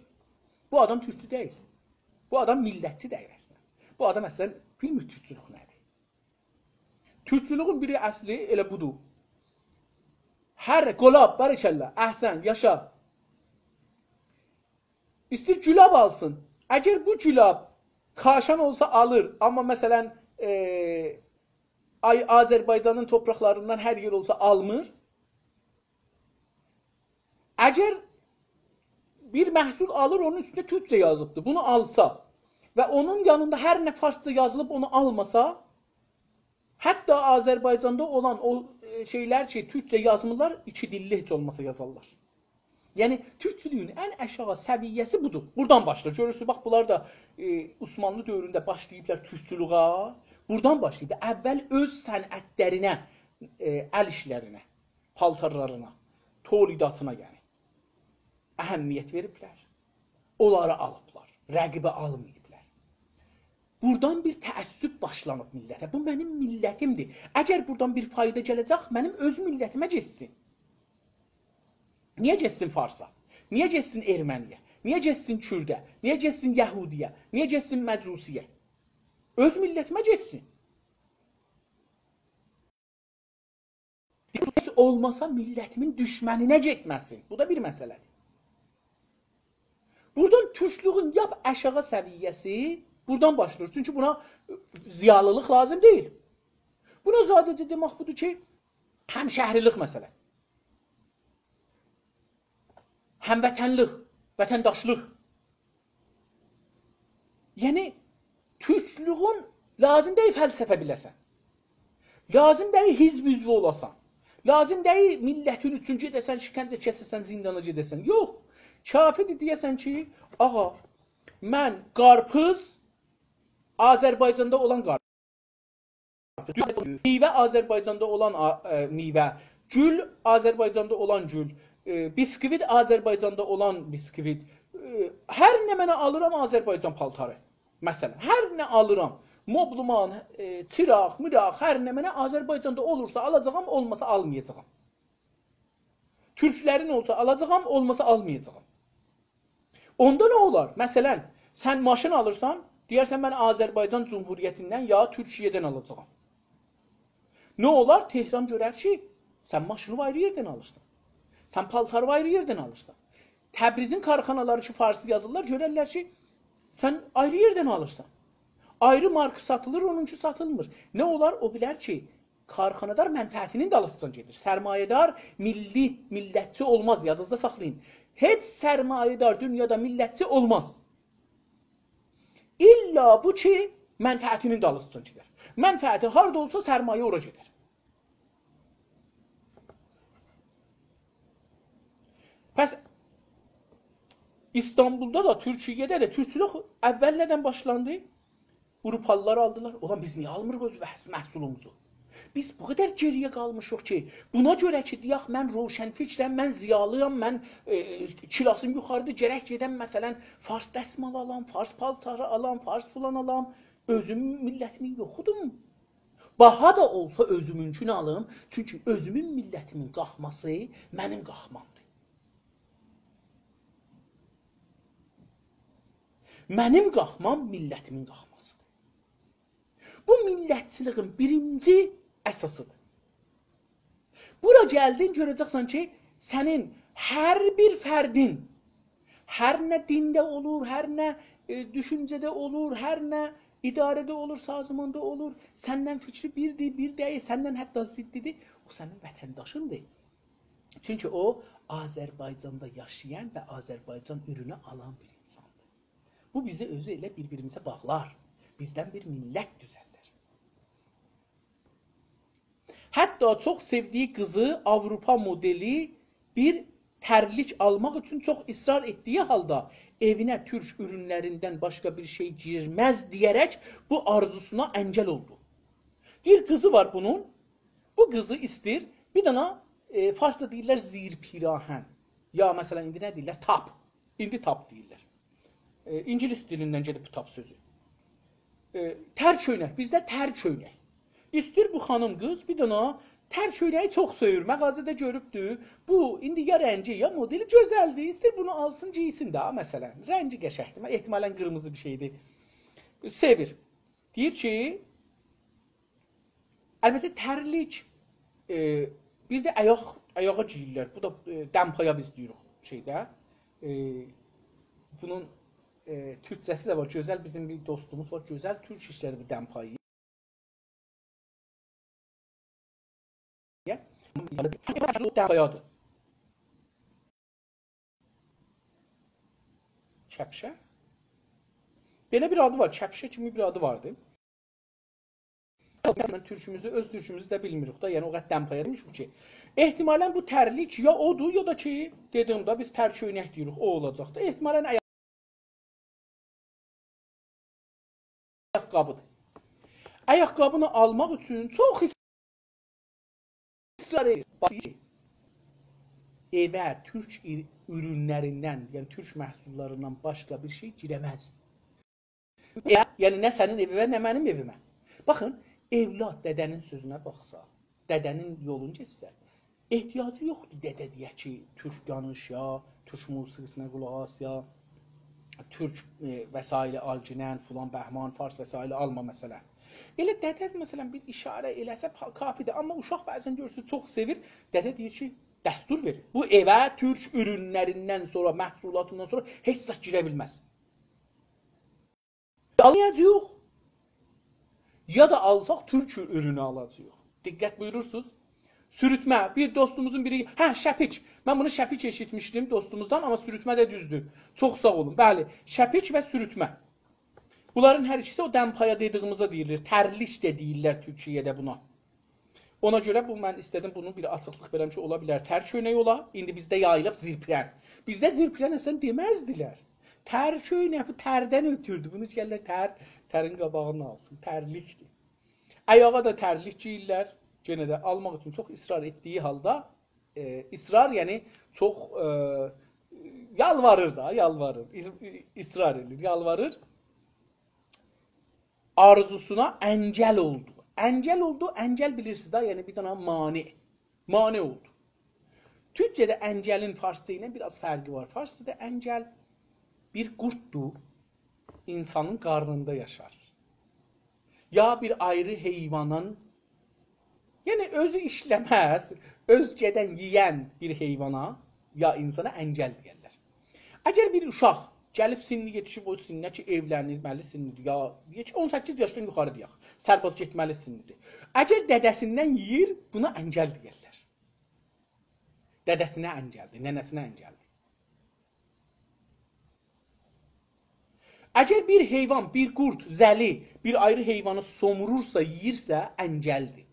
بو آدام تورکچو دئییل. بو آدام میللتچی دئییل اصلا. بو آدام اصلا بیلمیر تورکچولوک نه‌دیر. تورکچولوگون بیری اصلی ائله بودور. هر گلاب، بارک‌الله، احسن، یاشا. ایستیر گلاب آلسین. اگر بو گلاب کاشان اولسا آلیر، آمما مثلا، ائ، آی-، آذربایجانین تورپاقلاریندان هر یئر اولسا آلمیر. اگر بیر محصول آلیر، اونون اوستونده تورکجه یازیبدیر، بونو آلسا و اونون یانیندا هر نه فارسجا یازیلیب، اونو آلماسا، حتی آذربایجاندا اولان او، ائ، شئیلر کی تورکجه یازمیرلار، ایکی دیللی هئچ اولماسا یازارلار. یعنی، تورکچولویون ان آشاغی سویه‌سی بودور. بورادان باشلاییر. گؤرورسونوز، باخ، بونلار دا، ائ، عثمانلی دؤورونده باشلاییبلار تورکچولوگه. بورادان باشلاییب. اول اؤز صنعتلرینه، ائ، ال ایشلرینه، پالتارلارینا، تولیداتینا، یعنی. اهمیت وئریبلر. اونلاری آلیبلار. رقیبی آلماییبلار. بورادان بیر تعصب باشلانیب میللته. بو منیم میللتیمدیر. اگر بورادان بیر فایدا گله‌جک، منیم اؤز میللتیمه گئتسین. نییه گئتسین فارسا؟ نییه گئتسین ارمنی‌یه؟ نییه گئتسین کورده؟ نییه گئتسین یهودی‌یه؟ نییه گئتسین مجوسی‌یه؟ اؤز میللتیمه گئتسین. هئچ اولماسا میللتیمین دوشمنینه گئتمه‌سین. بو دا بیر مسئله‌دیر. بورادان تورکلویون لاپ آشاغی سویه‌سی بورادان باشلاییر. چونکی بونا، ائ، ضیالیلیق لازیم دئییل. بونا ساده‌جه دئمک بودور کی، همشهریلیک مثلا. هموطنلیک، وطنداشلیق. یعنی، تورکلویون لازیم دئییل فلسفه بیله‌سن. لازیم دئییل حزب عضوو اولاسان. لازیم دئییل میللتین اوچون گئده‌سن، شکنجه کسه‌سن، زیندانا گئده‌سن. یوخ. کافی‌دیر دئیه‌سن کی، آغا، من قارپیز آذربایجاندا اولان قارپیز. میوه آذربایجاندا اولان آ-، ائ، میوه، گول آذربایجاندا اولان گول، ائ، بیسکویت آذربایجاندا اولان بیسکویت، ائ، هر نمنه آلیرام آذربایجان پالتاری. مثلا، هر نه آلیرام، مبلمان، ائ، چیراق، میراق، هر نمنه آذربایجاندا اولورسا آلاجاغام، اولماسا آلمایاجاغام. تورکلرین اولسا آلاجاغام، اولماسا آلمایاجاغام. اوندا نه اولار؟ مثلا، سن ماشین آلیرسان، دئیرسن، «من آذربایجان جمهوریتیندن یا تورکیه‌دن آلاجاغام.» نه اولار؟ تهران گؤرر کی، سن ماشینی آیری یئردن آلیرسان. سن پالتاری آیری یئردن آلیرسان. تبریزین کارخانالاری کی، فارسی یازیرلار، گؤررلر کی، سن آیری یئردن آلیرسان. آیری مارک ساتیلیر، اونونکی ساتیلمیر. نه اولار؟ او بیلر کی، کارخانادار منفعتینین دالیسیجا گئدیر. سرمایه‌دار میللی، میللتچی اولماز، یادینیزدا ساخلایین. هئچ سرمایه‌دار دونیادا میللتچی اولماز. الّا بو کی، منفعتینین دالیسیجا گئدر. منفعتی هاردا اولسا، سرمایه اورا گئدر. پس ایستانبولدا دا، تورکیه‌ده ده تورکچولوک اول نه‌دن باشلاندی؟ آوروپالیلار آلدیلار. اولان بیز نییه آلمیریق اؤز وحس-، محصولوموزو؟ بیز بو قدر گئری‌یه قالمیشیق کی، بونا گؤره کی، دئیک، من روشنفکرم، من ضیالی‌یام، من، ائ، کلاسیم یوخاریدیر، گرک گئدم، مثلا، فارس دسمال آلام، فارس پالتاری آلام، فارس فلان آلام. اؤزوم میللتیمین یوخودوم. باها دا اولسا اؤزومونکونو آلیم، چونکی اؤزومون میللتیمین قالخماسی منیم قالخمامدیر. منیم قالخمام میللتیمین قالخماسیدیر. بو میللتچیلیگین بیرینجی اساسیدیر. بورا گلدین، گؤره‌جکسن کی، سنین هر بیر فردین، هر نه دینده اولور، هر نه، ائ، دوشونجه‌ده اولور، هر نه اداره‌ده اولور، سازماندا اولور، سندن فیکری بیردیر، بیر دئییل، سندن حتی ضدیدیر، او سنین وطنداشیندیر. چونکی او، آذربایجاندا یاشایان و آذربایجان اورونو آلان بیر اینساندیر. بو بیزی اؤزو ائله بیر-بیریمیزه باغلار، بیزدن بیر میللت دوزلدر. حتی چوخ سئودیگی قیزی آوروپا مدلی بیر ترلیک آلماق اوچون چوخ اصرار ائتدیگی حالدا ائوینه تورک اورونلریندن باشقا بیر شئی گیرمز دئیه‌رک بو آرزوسونا انگل اولدو. بیر قیزی وار بونون، بو قیزی ایسته‌ییر بیر دنه، ائ، فارسجا دئییرلر زیر پیراهن. یا، مثلا، ایندی نه دئییرلر؟ تاپ. ایندی تاپ دئییرلر. ائ، اینگیلیس دیلیندن گئدیب بو تاپ سؤزو. ائ، تر کؤینک. بیزده تر کؤینک. ایسته‌ییر بو خانیم قیز بیر دنه تر کؤینه‌یی چوخ سئویر. مغازه‌ده گؤروبدو. بو، ایندی یا رنگی، یا مدلی گؤزلدیر. ایسته‌ییر بونو آلسین، گئیسین ده، مثلا. رنگی قشنگدیر. احتمالا قیرمیزی بیر شئیدیر. سئویر. دئییر کی، البته، ترلیک، ائ، بیر ده آیاق، آیاغا گئییرلر. بو دا، ائ، دمپایا بیز دئییریک شئیده. ائ، بونون، ائ، تورکجه‌سی ده وار. گؤزل، بیزیم بیر دوستوموز وار. گؤزل تورک ایشله‌دی بو دمپایی. دمپایادیر. کپشه. بئله بیر آدی وار، کپشه کیمی بیر آدی واردی. من تورکوموزو، اؤز تورکوموزو ده بیلمیریک دا، یعنی او قدر دمپایا دئمیشیک کی، احتمالا بو ترلیک یا اودور، یا دا کی، دئدیگیم ده بیز تر کؤینک دئییریک، او اولاجاق دا. احتمالا آیاق‌قابیدیر. آیاق‌قابینی آلماق اوچون چوخ اصرار ائدیر. باخ، دئییر کی، ائوه تورک ای-، اورونلریندن، یعنی تورک محصوللاریندان باشقا بیر شئی گیره‌مز. ائوه، یعنی نه سنین ائویوه، نه منیم ائویمه. باخین، اولاد دده‌نین سؤزونه باخسا، دده‌نین یولون گئتسه، احتیاجی یوخدور دده دئیه کی، تورک دانیش یا، تورک موسیقی‌سینه قولاق آس یا، تورک، ائ، وسایلی آلگینن، فلان بهمان، فارس وسایلی آلما، مثلا. ائله دده، مثلا، بیر ایشاره ائله‌سه پا-، کافی‌دیر. آمما اوشاق بعضا گؤرورسونوز، چوخ سئویر. دده دئییر کی، دستور وئریر. بو ائوه تورک اورونلریندن سونرا، محصولاتیندان سونرا هئچ زاد گیره بیلمز. آلمایاجاغیق. یا دا آلساق تورک اورونو آلاجاغیق. دقت بویورورسونوز. سوروتمه. بیر دوستوموزون بیری، هه، شپیک. من بونو شپیک ائشیتمیشدیم دوستوموزدان، آمما سوروتمه ده دوزدور. چوخ ساغ اولون. بلی، شپیک و سوروتمه. بونلارین هر ایکیسی او دمپایا دئدیییمیزه دئییلیر. ترلیک ده دئییرلر تورکیه‌ده بونا. اونا گؤره بو، من ایسته‌دیم بونو بیر آچیقلیق وئرم کی، اولا بیلر تر کؤینک اولا. ایندی بیزده یاییلیب زیرپیرن. بیزده زیرپیرن اصلا دئمزدیلر. تر کؤینک، بو تردن اؤتوردو. بونو گلیرلر تر، ترین قاباغینی آلسین. ترلیکدیر. آیاغا دا ترلیک گئییرلر. یئنه ده آلماق اوچون چوخ اصرار ائتدیگی حالدا، ائ، اصرار، یعنی چوخ، ائ، یالواریر دا، یالواریر. اص-، اصرار ائدیر، یالواریر. آرزوسونا انگل اولدو. انگل اولدو، انگل بیلیرسینیز ده، یعنی بیر دنه مانع. مانع اولدو. تورکجه‌ده انگلین فارسجا ایله بیر آز فرقی وار. فارسجادا انگل بیر قورددور، اینسانین قارنیندا یاشار. یا بیر آیری حیوانین، یعنی اؤزو ایشله‌مز، اؤزگه‌دن یئین بیر حیوانا یا اینسانا انگل دئیرلر. اگر بیر اوشاق گلیب سنّی یئتیشیب او سنّه کی، ائولنمه‌لی سنّی‌دیر، یا دئیک کی، اون سککیز یاشدان یوخاری دئیک، سرباز گئتمه‌لی سنّی‌دیر. اگر دده‌سیندن یئییر، بونا انگل دئیرلر. دده‌سینه انگلدیر، ننه‌سینه انگلدیر. اگر بیر حیوان، بیر قورد، زلی، بیر آیری حیوانی سومورورسا، یئییرسه، انگلدیر.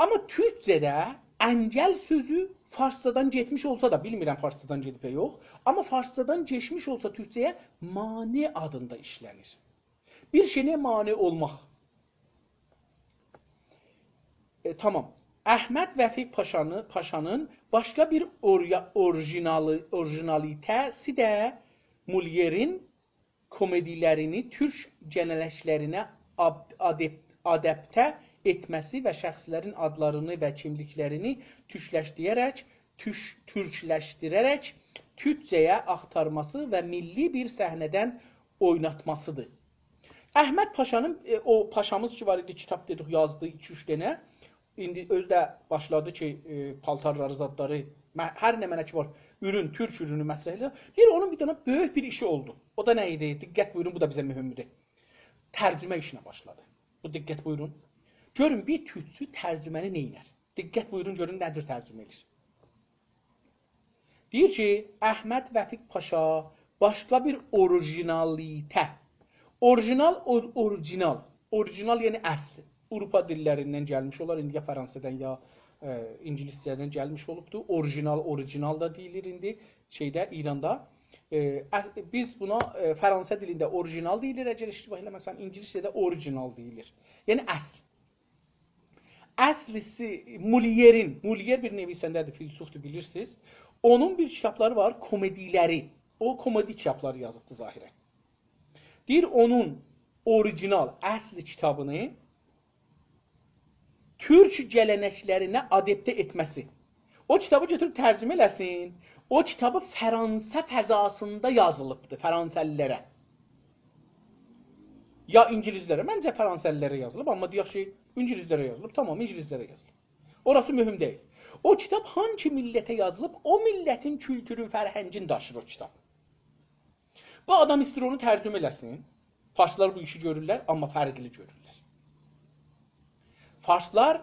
آمما تورکجه‌ده انگل سؤزو فارسجادان گئتمیش اولسا دا، بیلمیرم فارسجادان گئدیب یا یوخ، آمما فارسجادان کئچمیش اولسا تورکجه‌یه، مانع آدیندا ایشله‌نیر. بیر شئیه مانع اولماق. ائ، تامام. احمد وفیق پاشانی، پاشانین باشقا بیر اوریا-، اوریژینالی-، اوریژینالیته‌سی ده مولیرین کومئدیلرینی تورک گله‌نکلرینه آب-، آدپ-، آدپته ائتمه‌سی و شخصلرین آدلارینی و کیملیکلرینی تورکلشدیره‌رک، تورک-، تورکلشدیره‌رک تورکجه‌یه آختارماسی و میللی بیر صحنه‌دن اویناتماسیدیر. احمد پاشانین، ائ، او پاشامیز کی وار ایدی، کیتاب دئدیک، یازدی ایکی-اوچ دنه. ایندی اؤزو ده باشلادی کی، ائ، پالتارلاری، زادلاری، مه-، هر نمنه کی وار، اورون، تورک اورونو مطرح ائدیر. دئییر، اونون بیر دنه بؤیوک بیر ایشی اولدو. او دا نه ایدی؟ دقت بویورون، بو دا بیزه مهمدور. ترجمه ایشینه باشلادی. بو، دقت بویورون. گؤرون، بیر تورکچو ترجمه‌نی نئینر؟ دقت بویورون، گؤرون نه جور ترجمه ائدیر. دئییر کی، احمد وفیق پاشا باشقا بیر اوریژینالیته. اوریژینال، اور-، اوریجینال. اوریجینال، یعنی اصل. آوروپا دیللریندن گلمیش اولار، ایندی یا فرانسه‌دن، یا، ائ، اینگیلیسجه‌دن گلمیش اولوبدور. اوریژینال، اوریجینال دا دئییلیر ایندی شئیده، ایراندا. ائ، ا-، بیز بونا، ائ، فرانسه دیلینده اوریژینال دئییلیر، اگر اشتباه ائله‌مه‌سم، اینگیلیسجه‌ده اوریجینال دئییلیر. یعنی اصل. اصلیسی مولیرین، مولیر بیر نویسنده‌دیر، فیلسوفدور، بیلیرسینیز. اونون بیر کیتابلاری وار، کومئدیلری. او کومئدی کیتابلاری یازیبدی ظاهرا. دئییر، اونون اوریجینال، اصل کیتابینی تورک گله‌نکلرینه آدپته ائتمه‌سی. او کیتابی گؤتوروب ترجمه ائله‌سین. او کیتابی فرانسه فضاسیندا یازیلیبدی، فرانسه‌لی‌لره. یا اینگیلیسلره. منجه فرانسه‌لی‌لره یازیلیب، آمما دئیک کی، اینگیلیسلره یازیلیب. تامام، اینگیلیسلره یازیلیب. اوراسی مهم دئییل. او کیتاب هانسی میللته یازیلیب، او میللتین کولتورون، فرهنگین داشیر او کیتاب. بو آدام ایسته‌ییر اونو ترجمه ائله‌سین. فارسلار بو ایشی گؤرورلر، آمما فرقلی گؤرورلر. فارسلار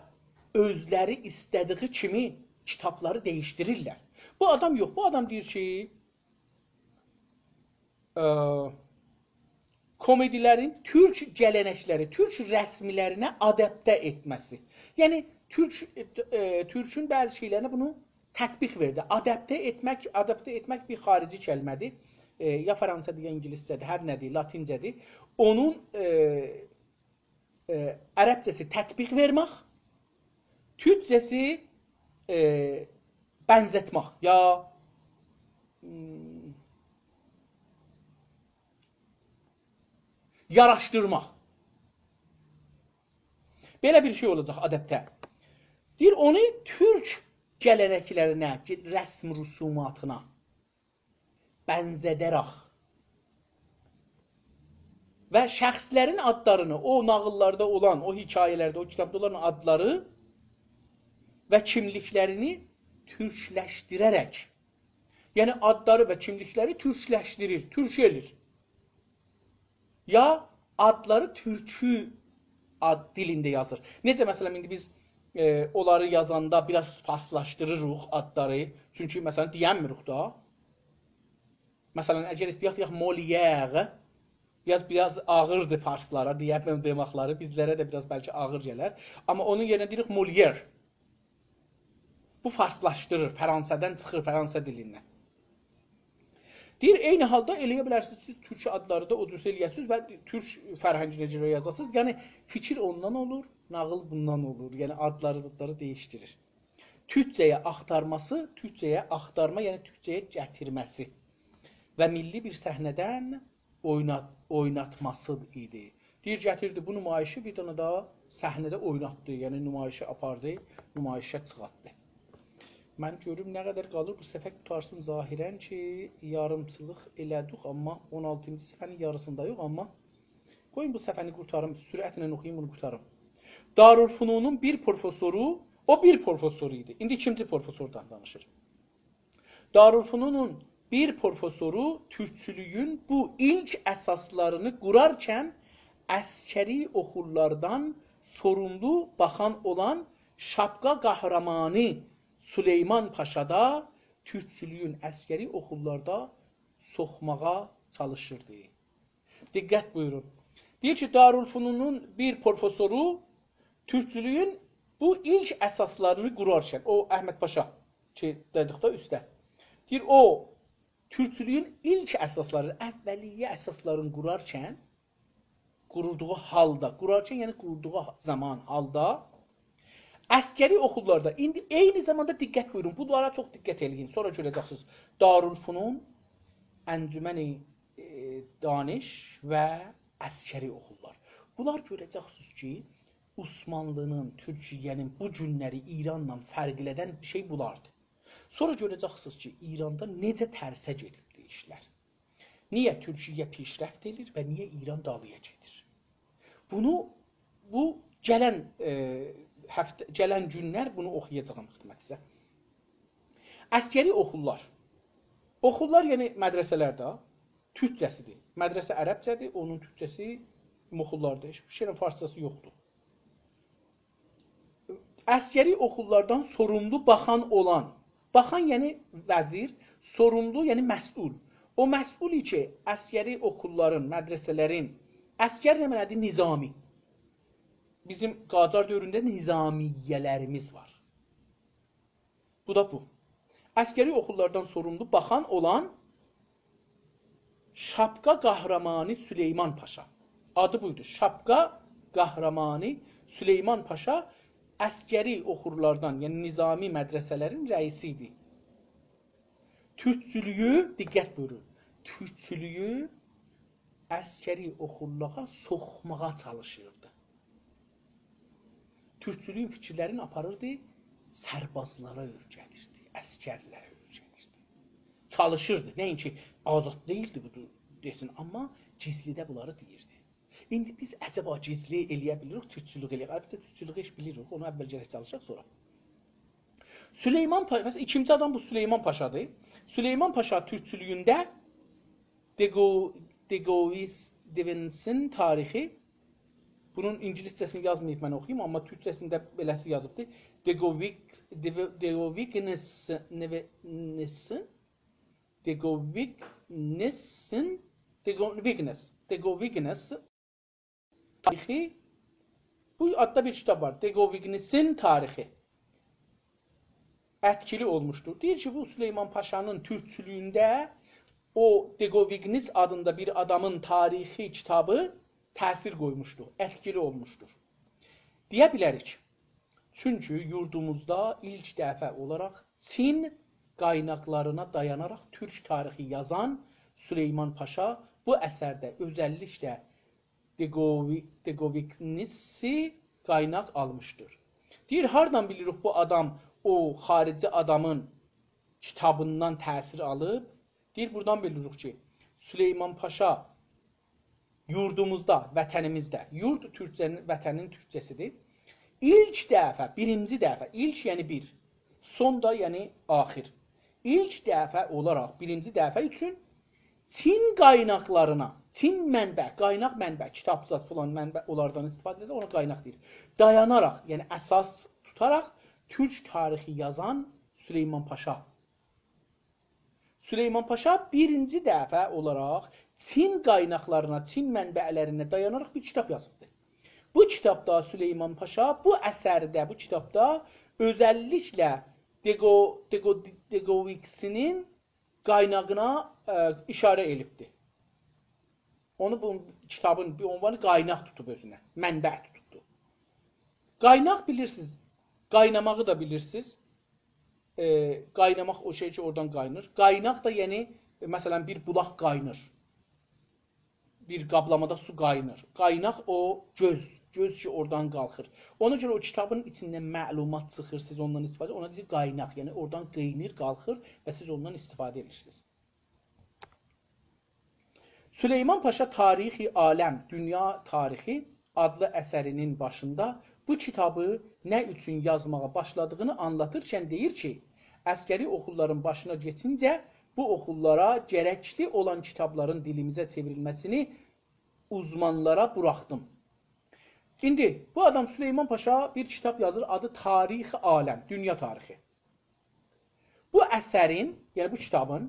اؤزلری ایسته‌دیگی کیمی کیتابلاری دییشدیریرلر. بو آدام یوخ، بو آدام دئییر کی، ائ، کومئدیلرین تورک گله‌نکلری، تورک رسملرینه آدپته ائتمه‌سی. یعنی، تورک، ائ، تورکون بعضی شئیلرینه بونو تطبیق وئردی. آدپته ائتمک، آدپته ائتمک بیر خاریجی کلمه‌دیر. ائ، یا فرانسه‌دیر، یا اینگیلیسجه‌دیر، هر نه‌دیر، لاتینجه‌دیر. اونون، ائ، ائ، عربجه‌سی تطبیق وئرمک، تورکجه‌سی، ائ، بنزتمک یا، هوم، یاراشدیرماق. بئله بیر شئی اولاجاق آدپته. دئییر، اونو تورک گله‌نکلرینه، رسم رسوماتینا بنزده‌رک و شخصلرین آدلارینی، او ناغیللاردا اولان، او حکایه‌لرده، او کیتابدا اولان آدلاری و کیملیکلرینی تورکلشدیره‌رک، یعنی آدلاری و کیملیکلری تورکلشدیریر، تورک ائله‌ییر. یا آدلاری تورکو آد دیلینده یازیر. نئجه، مثلا، ایندی بیز، ائ، اونلاری یازاندا بیر آز فارسلاشدیریریق آدلاری. چونکی، مثلا، دئینمیریک دا. مثلا، اگر ایسته‌یک دئیک Molière، بیر آز، بیر آز آغیردیر فارسلارا، دئیه بیلم، دئمکلری بیزلره ده بیر آز بلکه آغیر گلر. آمما اونون یئرینه دئییریک Molière. بو فارسلاشدیریر، فرانسه‌دن چیخیر، فرانسه دیلیندن. دئییر، عینی حالدا ائله‌یه بیلرسینیز، سیز تورک آدلاری دا او جور ائله‌یه‌سینیز و تورک فرهنگینه گؤره یازاسینیز. یعنی، فیکیر اوندان اولور، ناغیل بوندان اولور. یعنی، آدلاری، زادلاری دییشدیریر. تورکجه‌یه آختارماسی، تورکجه‌یه آختارما، یعنی تورکجه‌یه گتیرمه‌سی و میللی بیر صحنه‌دن اوینات-، اویناتماسی ایدی. دئییر، گتیردی بو نمایشی، بیر دنه ده صحنه‌ده اویناتدی، یعنی نمایشی آپاردی، نمایشه چیخارتدی. من گؤروم نه قدر قالیر، بو صفحه قوتارسین. ظاهرا کی، یاریمچیلیق ائله‌دیک، آمما اون آلتینجی صفحه‌نین یاریسینداییق، آمما قویون بو صفحه‌نی قوتاریم، سرعتله اوخویوم، بونو قوتاریم. دارالفنونون بیر پروفسورو، او بیر پروفسور ایدی. ایندی ایکینجی پروفسوردان دانیشیر. دارالفنونون بیر پروفسورو تورکچولویون بو ایلک اساسلارینی قورارکن عسکری اوخورلاردان سوروملو باخان اولان شاپقا قهرمانی سلیمان پاشا دا تورکچولویون عسکری اوخورلاردا سوخماغا چالیشیردی. دقت بویورون. دئییر کی، دارالفنونون بیر پروفسورو تورکچولویون بو ایلک اساسلارینی قورارکن، او احمد پاشا کی، دئدیک ده اوسته. دئییر، او تورکچولویون ایلک اساسلارینی، اولیه اساسلارینی قورارکن، قوردوغو حالدا، قورارکن، یعنی قوردوغو زامان، حالدا عسکری اوخورلاردا، ایندی عینی زاماندا دقت بویورون، بونلارا چوخ دقت ائله‌یین، سونرا گؤره‌جکسینیز. دارالفنون، انجمن، ائ، دانش و عسکری اوخورلار. بونلار گؤره‌جکسینیز کی، عثمانلی‌نین، تورکیه‌نین بو گونلری ایرانلا فرقله‌دن بیر شئی بولاردی. سونرا گؤره‌جکسینیز کی، ایراندا نئجه ترسه گئدیبدی ایشلر. نییه تورکیه پیشرفت ائدیر و نییه ایران دالییا گئدیر؟ بونو بو گلن، ائ، هفته، گلن گونلر بونو اوخویاجاغام خدمتینیزه. عسکری اوخورلار. اوخورلار، یعنی مدرسه‌لرده، تورکجه‌سیدیر. مدرسه عربجه‌دیر، اونون تورکجه‌سی موخوللاردیر. هئچ بیر شئیین فارسجاسی یوخدور. عسکری اوخورلاردان سوروملو باخان اولان، باخان یعنی وزیر، سوروملو یعنی مسئول. او مسئول کی، عسکری اوخورلارین، مدرسه‌لرین، عسکر نه معنادیر؟ نظامی. بیزیم قاجار دؤورونده نظامیه‌لریمیز وار. بو دا بو. عسکری اوخورلاردان سوروملو باخان اولان شاپقا قهرمانی سلیمان پاشا. آدی بویدو. شاپقا قهرمانی سلیمان پاشا عسکری اوخورلاردان، یعنی نظامی مدرسه‌لرین رئیسی ایدی. تورکچولویو، دقت بویورون، تورکچولویو عسکری اوخورلارا سوخماغا چالیشیردی. تورکچولویون فیکیرلرینی آپاریردی، سربازلارا اؤیره‌دیردی، عسکرلره اؤیره‌دیردی. چالیشیردی. نه‌اینکی آزاد دئییلدی بو دئسین، آمما گیزلیده بونلاری دئییردی. ایندی بیز عجبا گیزلی ائله‌یه بیلیریک، تورکچولوک ائله‌یه؟ البته، تورکچولوگو هئچ بیلیریک، اونو اول گرک چالیشاق، سونرا. سلیمان پا-، مثلا، ایکینجی آدام بو سلیمان پاشادیر. سلیمان پاشا تورکچولویونده دگو-، دگویس-، دوینسین تاریخی. بونون اینگیلیسجه‌سینی یازماییب من اوخویوم، آمما تورکجه‌سینده بئله‌سی یازیبدی. دگوویگ-، دگو-، دگوویگنس-، نوی-، نس-، دگوویگنسین، دگوویگنس، دگوویگنس تاریخی، بو آددا بیر کیتاب وار، دگوویگنسین تاریخی. ائتکیلی اولموشدور. دئییر کی، بو سلیمان پاشانین تورکچولویونده او دگوویگنس آدیندا بیر آدامین تاریخی کیتابی تأثیر قویموشدور، ائتکیلی اولموشدور. دئیه بیلریک. چونکی یوردوموزدا ایلک دفعه اولاراق چین قایناقلارینا دایاناراق تورک تاریخی یازان سلیمان پاشا بو اثرده اؤزللیکله دئگووی-، دئگوویکنیسی قایناق آلمیشدیر. دئییر، هاردان بیلیریک بو آدام او خاریجی آدامین کیتابیندان تأثیر آلیب؟ دئییر، بورادان بیلیریک کی، سلیمان پاشا یوردوموزدا، وطنیمیزده، یورد تورکجه‌نین، وطنین تورکجه‌سیدیر. ایلک دفعه، بیرینجی دفعه، ایلک یعنی بیر، سون دا یعنی آخیر. ایلک دفعه اولاراق، بیرینجی دفعه اوچون چین قایناقلارینا، چین منبع، قایناق منبع، کیتاب زاد فلان منبع، اونلاردان استفاده ائدیرسن، اونا قایناق دئییر. دایاناراق، یعنی اساس توتاراق تورک تاریخی یازان سلیمان پاشا. سلیمان پاشا بیرینجی دفعه اولاراق چین قایناقلارینا، چین منبع‌لرینه دایاناراق بیر کیتاب یازیبدی. بو کیتابدا سلیمان پاشا، بو اثرده، بو کیتابدا اؤزللیکله دئگو-، دئگو-، دئگوویکسینین قایناغینا، ائ، ایشاره ائدیبدی. اونو بو کیتابین بیر عنوانی قایناق توتوب اؤزونه، منبع توتوبدو. قایناق بیلیرسینیز، قایناماغی دا بیلیرسینیز. ائ، قایناماق او شئی کی، اورادان قاینیر. قایناق دا، یعنی، مثلا، بیر بولاق قاینیر. بیر قابلامادا سو قاینیر. قایناق او گؤز، گؤز کی، اورادان قالخیر. اونا گؤره او کیتابین ایچیندن معلومات چیخیر، سیز اوندان استفاده، اونا دئییر قایناق. یعنی، اورادان قاینیر، قالخیر و سیز اوندان استفاده ائدیرسینیز. سلیمان پاشا تاریخ عالم، دونیا تاریخی آدلی اثرینین باشیندا بو کیتابی نه اوچون یازماغا باشلادیغینی آنلاتیرکن دئییر کی، عسکری اوخوللارین باشینا کئچینجه بو اوخوللارا گرکلی اولان کیتابلارین دیلیمیزه چئوریلمه‌سینی اوزمانلارا بوراخدیم. ایندی بو آدام سلیمان پاشا بیر کیتاب یازیر، آدی تاریخ عالم، دونیا تاریخی. بو اثرین، یعنی بو کیتابین،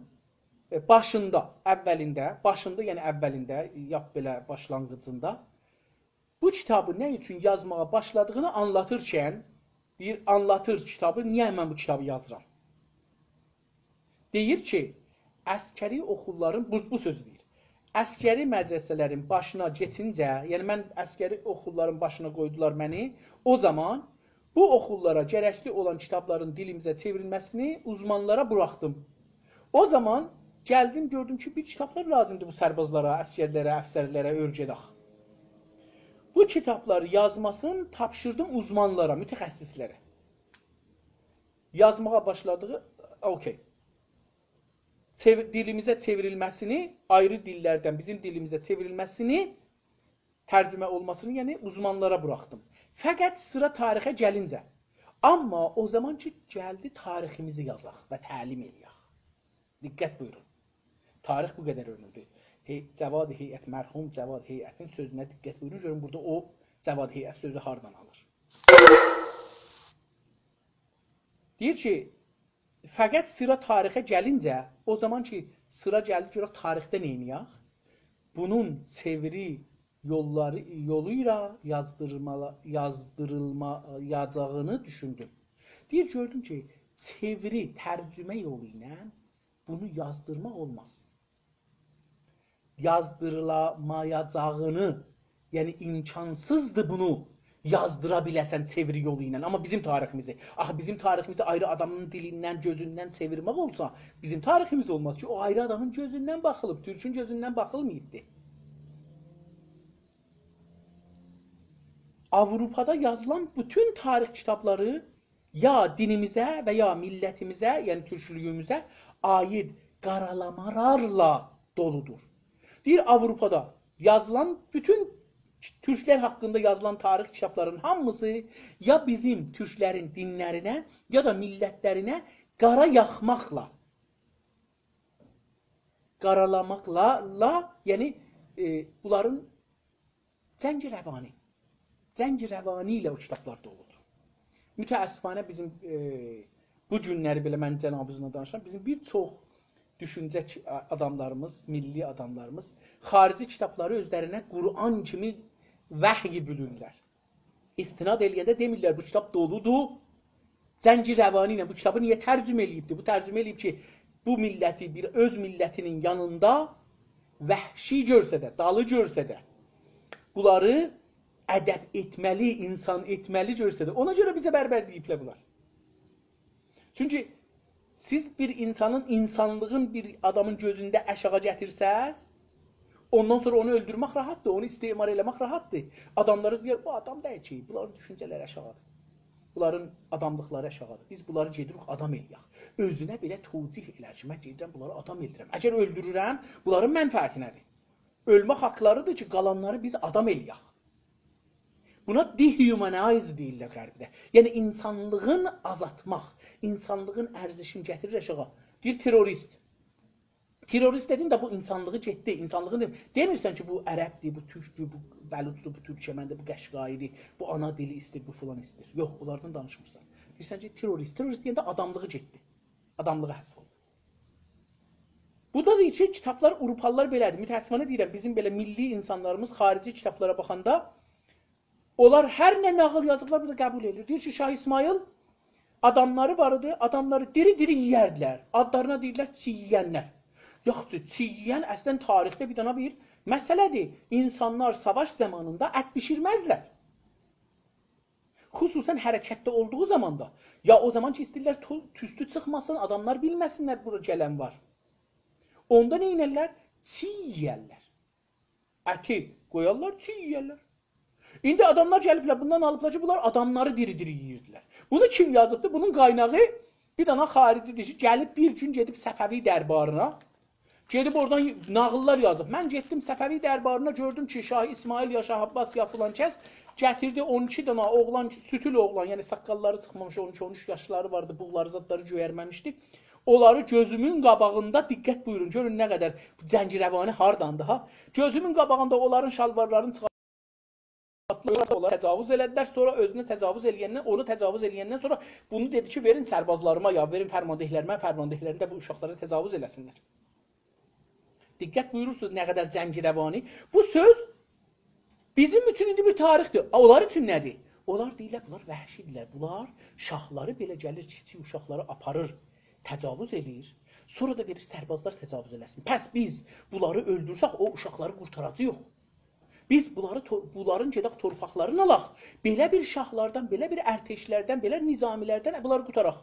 ائ، باشیندا، اولینده، باشیندا، یعنی اولینده، لاپ بئله باشلانغیجیندا بو کیتابی نه اوچون یازماغا باشلادیغینی آنلاتیرکن، دئییر، آنلاتیر کیتابی، نییه من بو کیتابی یازیرام؟ دئییر کی، عسکری اوخوللارین، بو، بو سؤزو دئییر، عسکری مدرسه‌لرین باشینا کئچینجه، یعنی من عسکری اوخوللارین باشینا قویدولار منی، او زامان بو اوخوللارا گرکلی اولان کیتابلارین دیلیمیزه چئوریلمه‌سینی اوزمانلارا بوراخدیم. او زامان گلدیم، گؤردوم کی، بیر کیتابلار لازیمدیر بو سربازلارا، عسکرلره، افسرلره اؤیره‌دک. بو کیتابلاری یازماسینی تاپشیردیم اوزمانلارا، متخصصلره. یازماغا باشلادیغی، اوکی. چئویر-، دیلیمیزه چئوریلمه‌سینی، آیری دیللردن بیزیم دیلیمیزه چئوریلمه‌سینی، ترجمه اولماسینی، یعنی اوزمانلارا بوراخدیم. فقط سیرا تاریخه گلینجه. آمما او زامان کی، گلدی تاریخیمیزی یازاق و تعلیم ائله‌یک. دقت بویورون. تاریخ بو قدر اؤنملودور. هئی-، جواد هیئت، مرحوم جواد هیئتین سؤزونه دقت بویورون. گؤرون بورادا او جواد هیئت سؤزو هاردان آلیر. دئییر کی، فقط سیرا تاریخه گلینجه، او زامان کی، سیرا گلدی، گؤرک تاریخده نئینیه‌ک؟ بونون چئویری یوللاری، یولو ایله یازدیرمالا-، یازدیریلما-، یازاغینی دوشوندوم. دئییر، گؤردوم کی، چئویری، ترجمه یولو ایله بونو یازدیرماق اولماز. یازدیریلامایاجاغینی، یعنی امکانسیزدیر بونو یازدیرا بیله‌سن چئویری یولو ایله. آمما بیزیم تاریخیمیزی، آخی بیزیم تاریخیمیزی آیری آدامین دیلیندن، گؤزوندن چئویرمک اولسا، بیزیم تاریخیمیز اولماز کی، او آیری آدامین گؤزوندن باخیلیب، تورکون گؤزوندن باخیلماییبدی. آوروپادا یازیلان بوتون تاریخ کیتابلاری یا دینیمیزه و یا میللتیمیزه، یعنی تورکلویوموزه عایید قارالامالارلا دولودور. دئییر، آوروپادا یازیلان، بوتون تورکلر حاقیندا یازیلان تاریخ کیتابلارین هامیسی یا بیزیم تورکلرین دینلرینه، یا دا میللتلرینه قارا یاخماقلا، قارالاماقلا، لا، یعنی، ائ، بونلارین جنگ روانی. جنگ روانی ایله او کیتابلار دولودور. متأسفانه بیزیم، ائ، بو گونلری بئله من جنابینیزلا دانیشیرام، بیزیم بیر چوخ دوشونجه کی-، آداملاریمیز، میللی آداملاریمیز خاریجی کیتابلاری اؤزلرینه قرآن کیمی وحی بیلیرلر. استناد ائله‌ینده دئمیرلر، بو کیتاب دولودور. جنگ روانی ایله بو کیتابی نییه ترجمه ائله‌ییبدی؟ بو ترجمه ائله‌ییب کی، بو میللتی بیر اؤز میللتینین یانیندا وحشی گؤرسه ده، دالی گؤرسه ده، بونلاری ادب ائتمه‌لی، انسان ائتمه‌لی گؤرسه‌دیر. اونا گؤره بیزه بربر دئییبلر بونلار. چونکی سیز بیر انسانین، انسانلیغین بیر آدامین گؤزونده آشاغی گتیرسز، اوندان سونرا اونو اؤلدورمک راحتدیر، اونو استثمار ائله‌مک راحتدیر. آداملارا دئیر، «بو آدام دئییل کی، بونلارین دوشونجه‌لری آشاغیدیر. بونلارین آداملیقلاری آشاغیدیر. بیز بونلاری گئدیریک آدام ائله‌یک.» اؤزونه بئله توجیه ائلر کی، «من گئدیرم بونلاری آدام ائله‌ییرم.» اگر اؤلدورورم، بونلارین منفعتینه‌دیر. اؤلمک حاقلاریدیر کی، قالانلاری بیز آدام ائله‌یک. بونا dehumanize دئییرلر غربده. یعنی، انسانلیغین آزالتماق، انسانلیغین ارزشینی گتیریر آشاغی. دئییر، تروریست. تروریست دئدین ده، بو انسانلیغی گئتدی، انسانلیغین دئ-، دئمیرسن کی، بو عربدیر، بو تورکدور، بو بلوچدور، بو تورکمندیر، بو قشقاییدیر، بو آنا دیلی ایسته‌ییر، بو فلان ایسته‌ییر. یوخ، بونلاردان دانیشمیرسان. دئییرسن کی، تروریست. تروریست دئینده آداملیغی گئتدی. آداملیغی حذف اولدو. بو دا دئییر کی، کیتابلار، آوروپالیلار بئله‌دیر. متأسفانه دئییرم، بیزیم بئله میللی انسانلاریمیز خاریجی کیتابلارا باخاندا اونلار هر نه ناغیل یازیبلار، بو دا قبول ائدیر. دئییر کی، شاه اسماعیل آداملاری وار ایدی، آداملاری دیری-دیری یئیردیلر. آدلارینا دئییرلر چیی یئینلر. یاخشی، چیی یئین اصلا تاریخده بیر دنه بیر مسئله‌دیر. انسانلار ساواش زامانیندا ات بیشیرمزلر. خصوصا حرکتده اولدوغو زاماندا. یا او زامان کی، ایسته‌ییرلر تو-، توستو چیخماسین، آداملار بیلمه‌سینلر بورا گلن وار. اوندا نه ائدرلر؟ چیی یئیرلر. اتی قویارلار، چیی یئیرلر. ایندی آداملار گلیبلر، بوندان آلیبلار کی، بونلار آداملاری دیری-دیری یئییردیلر. بونو کیم یازیبدی؟ بونون قایناغی بیر دنه خاریجیدیر کی، گلیب بیر گون گئدیب صفوی دربارینا. گئدیب اورادان ناغیللار یازیب. من گئتدیم صفوی دربارینا، گؤردوم کی، شاه اسماعیل یا شاه عباس یا فلان کس گتیردی اون ایکی دنه اوغلان، سوتول اوغلان، یعنی ساققاللاری چیخمامیش، اون ایکی، اون اوچ یاشلاری واردی، بوغلاری زادلاری گؤیرمه‌میشدی. اونلاری گؤزومون قاباغیندا، دقت بویورون، گؤرون نه قدر جنگ روانی هارداندی ها. گؤزومون قاباغیندا اونلارین شالوارلارینی چیخارتدیلار، اونلارا تجاوز ائله‌دیلر، سونرا اؤزونه تجاوز ائله‌یندن، اونو تجاوز ائله‌یندن سونرا بونو دئدی کی، وئرین سربازلاریما، یا وئرین فرماندهلریمه، فرماندهلرین ده بو اوشاقلارا تجاوز ائله‌سینلر. دقت بویورورسونوز، نه قدر جنگ روانی. بو سؤز بیزیم اوچون ایندی بیر تاریخدیر. اونلار اوچون نه‌دیر؟ اونلار دئییرلر، بونلار وحشی‌دیرلر. بونلار شاهلاری بئله گلیر، کیچیک اوشاقلاری آپاریر، تجاوز ائله‌ییر. سونرا دا وئریر سربازلار تجاوز ائله‌سین. پس بیز بونلاری اؤلدورسک، او اوشاقلاری قورتاراجاغیق. بیز بونلاری تو-، بونلارین گئدک تورپاقلارینی آلاق. بئله بیر شاهلاردان، بئله بیر ارتشلردن، بئله نظامی‌لردن بونلاری قوتاراق.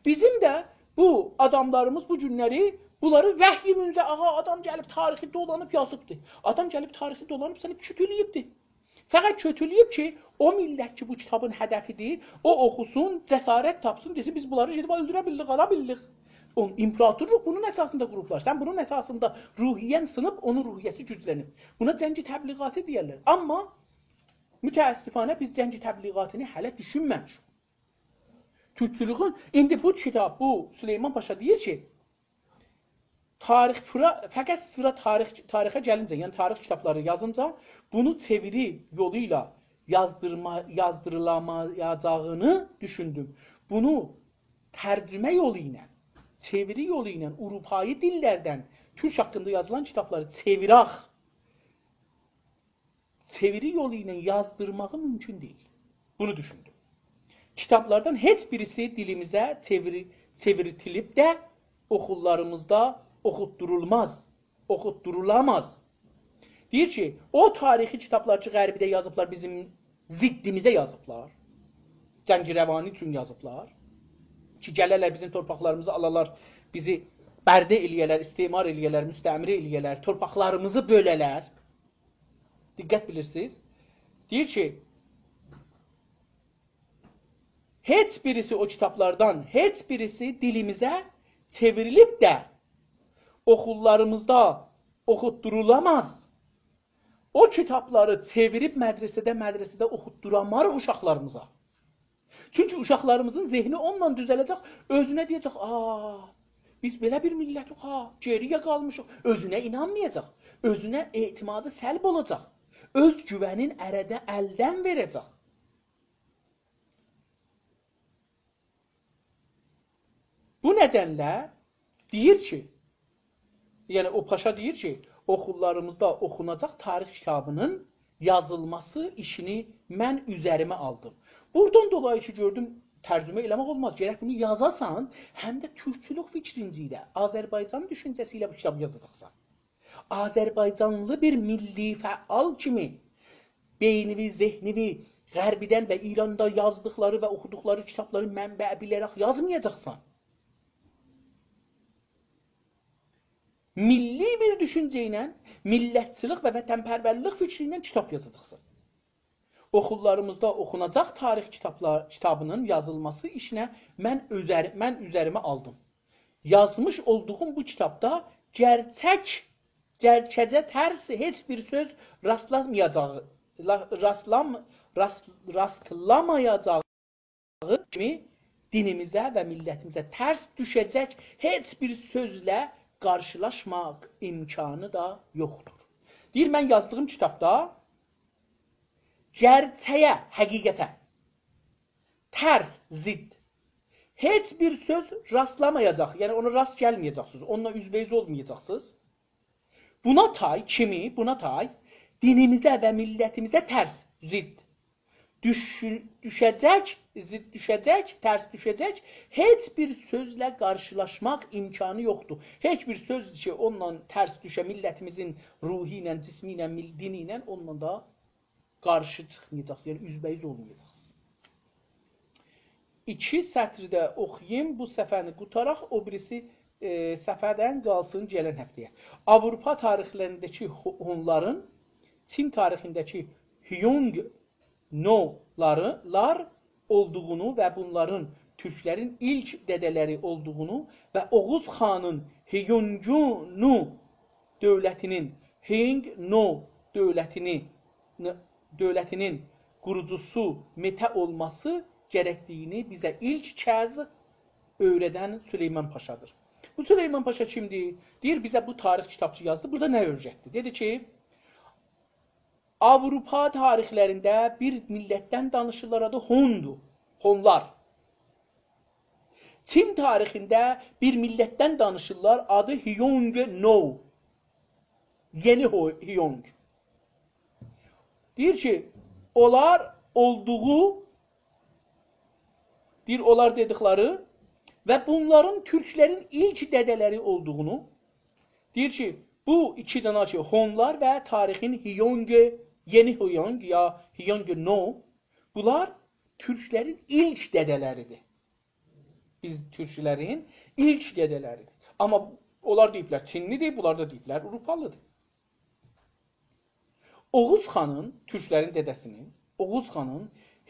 بیزیم ده بو آداملاریمیز بو گونلری بونلاری وحی منزل، آغا، آدام گلیب تاریخی دولانیب یازیبدی. آدام گلیب تاریخی دولانیب سنی کؤتوله‌ییبدی. فقط کؤتوله‌ییب کی، او میللت کی، بو کیتابین هدفیدیر، او اوخوسون، جسارت تاپسین، دئسین، بیز بونلاری گئدیب اؤلدوره بیلدیک، آلا بیلدیک. او، ایمپراتورلوق بونون اساسیندا قوروبلار. سن بونون اساسیندا روحیه‌ن سینیب، اونون روحیه‌سی گوجلنیب. بونا جنگ تبلیغاتی دئیرلر. آمما متأسفانه بیز جنگ تبلیغاتینی هله دوشونمه‌میشیک. تورکچولوگون، ایندی بو کیتاب، بو سلیمان پاشا دئییر کی، تاریخ فیرا-، فقط سیرا تاریخ، تاریخه گلینجه، یعنی تاریخ کیتابلاری یازینجا بونو چئویری یولو ایله یازدیرما-، یازدیریلامایاجاغینی دوشوندوم. بونو ترجمه یولو ایله، چئویری یولو ایله آوروپایی دیللردن تورک حاقیندا یازیلان کیتابلاری چئویرک، چئویری یولو ایله یازدیرماغی مومکون دئییل. بونو دوشوندوم. کیتابلاردان هئچ بیریسی دیلیمیزه چئویری-، چئوریتیلیب ده اوخوللاریمیزدا اوخوتدورولماز، اوخوتدورولاماز. دئییر کی، او تاریخی کیتابلار کی، غربیده یازیبلار، بیزیم ضدیمیزه یازیبلار. جنگ روانی اوچون یازیبلار. کی، گله‌لر بیزیم تورپاقلاریمیزی آلالار، بیزی برده ائله‌یه‌لر، استثمار ائله‌یه‌لر، مستعمره ائله‌یه‌لر، تورپاقلاریمیزی بؤله‌لر. دقت بیلیرسینیز. دئییر کی، هئچ بیریسی او کیتابلاردان، هئچ بیریسی دیلیمیزه چئوریلیب ده اوخوللاریمیزدا اوخوتدورولاماز. او کیتابلاری چئویریب مدرسه‌ده، مدرسه‌ده اوخوتدوراماریق اوشاقلاریمیزا. چونکی اوشاقلاریمیزین ذهنی اونونلا دوزله‌جک، اؤزونه دئیه‌جک، «آ، بیز بئله بیر میللتیک ها، گئری‌یه قالمیشیق.» اؤزونه اینانمایاجاق، اؤزونه اعتمادی سلب اولاجاق، اؤز گوونین اره‌ده الدن وئره‌جک. بو ندنله دئییر کی، یعنی او پاشا دئییر کی، اوخوللاریمیزدا اوخوناجاق تاریخ کیتابینین یازیلماسی ایشینی من اوزریمه آلدیم. بورادان دولایی کی، گؤردوم، ترجمه ائله‌مک اولماز. گرک بونو یازاسان، هم ده تورکچولوک فیکرینجه ایله، آذربایجان دوشونجه‌سی ایله بو کیتابی یازاجاقسان. آذربایجانلی بیر میللی فعال کیمی بئینیوی، ذهنیوی غربیدن و ایراندا یازدیقلاری و اوخودوقلاری کیتابلاری منبع بیله‌رک یازمایاجاقسان. میللی بیر دوشونجه ایله، میللتچیلیک و وطن‌پرورلیک فیکری ایله کیتاب یازاجاقسان. اوخوللاریمیزدا اوخوناجاق تاریخ کیتابلا-، کیتابینین یازیلماسی ایشینه من اؤزر-، من اوزریمه آلدیم. یازمیش اولدوغوم بو کیتابدا گئرچک، گئرچه‌جه ترس هئچ بیر سؤز راستلانمایاجاغی، لا-، راستلام-، راست-، راستلامایاجاغی کیمی دینیمیزه و میللتیمیزه ترس دوشه‌جک هئچ بیر سؤزله قارشیلاشماق امکانی دا یوخدور. دئییر، من یازدیغیم کیتابدا گئرچه‌یه، حقیقته ترس، ضد هئچ بیر سؤز راستلامایاجاق، یعنی اونا راست گلمه‌یه‌جکسینیز، اونونلا اوزبه‌اوز اولمایاجاقسینیز. بونا تای کیمی، بونا تای دینیمیزه و میللتیمیزه ترس، ضد دوشون-، دوشه‌جک، ضد دوشه‌جک، ترس دوشه‌جک هئچ بیر سؤزله قارشیلاشماق امکانی یوخدور. هئچ بیر سؤز کی، اونونلا ترس دوشه، میللتیمیزین روحو ایله، جسمی ایله، میل-، دینی ایله، اونونلا دا قارشی چیخمایاجاقسینیز، یعنی اوزبه‌اوز اولمایاجاقسینیز. ایکی سطری ده اوخویوم، بو صفحه‌نی قوتاراق، او بیریسی، ائ، صفحه‌دن قالسین گلن هفته‌یه. آوروپا تاریخلرینده‌کی هو-، هونلارین، چین تاریخینده‌کی هیونگ نولاری، لار اولدوغونو و بونلارین تورکلرین ایلک دده‌لری اولدوغونو و اوغوز خانین هیونگ نو دؤولتینین، هیونگ نو دؤولتینی، ن-، دؤولتینین قوروجوسو مته اولماسی گرکدیگینی بیزه ایلک کز اؤیره‌دن سلیمان پاشادیر. بو سلیمان پاشا کیمدیر؟ دئییر، بیزه بو تاریخ کیتابچی یازدی. بورادا نه اؤیرتدی؟ دئدی کی، آوروپا تاریخلرینده بیر میللتدن دانیشیرلار، آدی هوندور. هونلار. چین تاریخینده بیر میللتدن دانیشیرلار، آدی هیونگ نو. یئنی هو-، هیونگ. دئییر کی، اونلار اولدوغو، دئییر، اونلار دئدیکلری و بونلارین تورکلرین ایلک دده‌لری اولدوغونو، دئییر کی، بو ایکی دنه کی، هونلار و تاریخین هیونگ، یئنی هیونگ یا هیونگ نو، بونلار تورکلرین ایلک دده‌لریدیر. بیز تورکلرین ایلک دده‌لریدیر. آمما اونلار دئییبلر، چینلیدیر، بونلار دا دئییبلر، آوروپالیدیر. اوغوز خانین، تورکلرین دده‌سینین، اوغوز خانین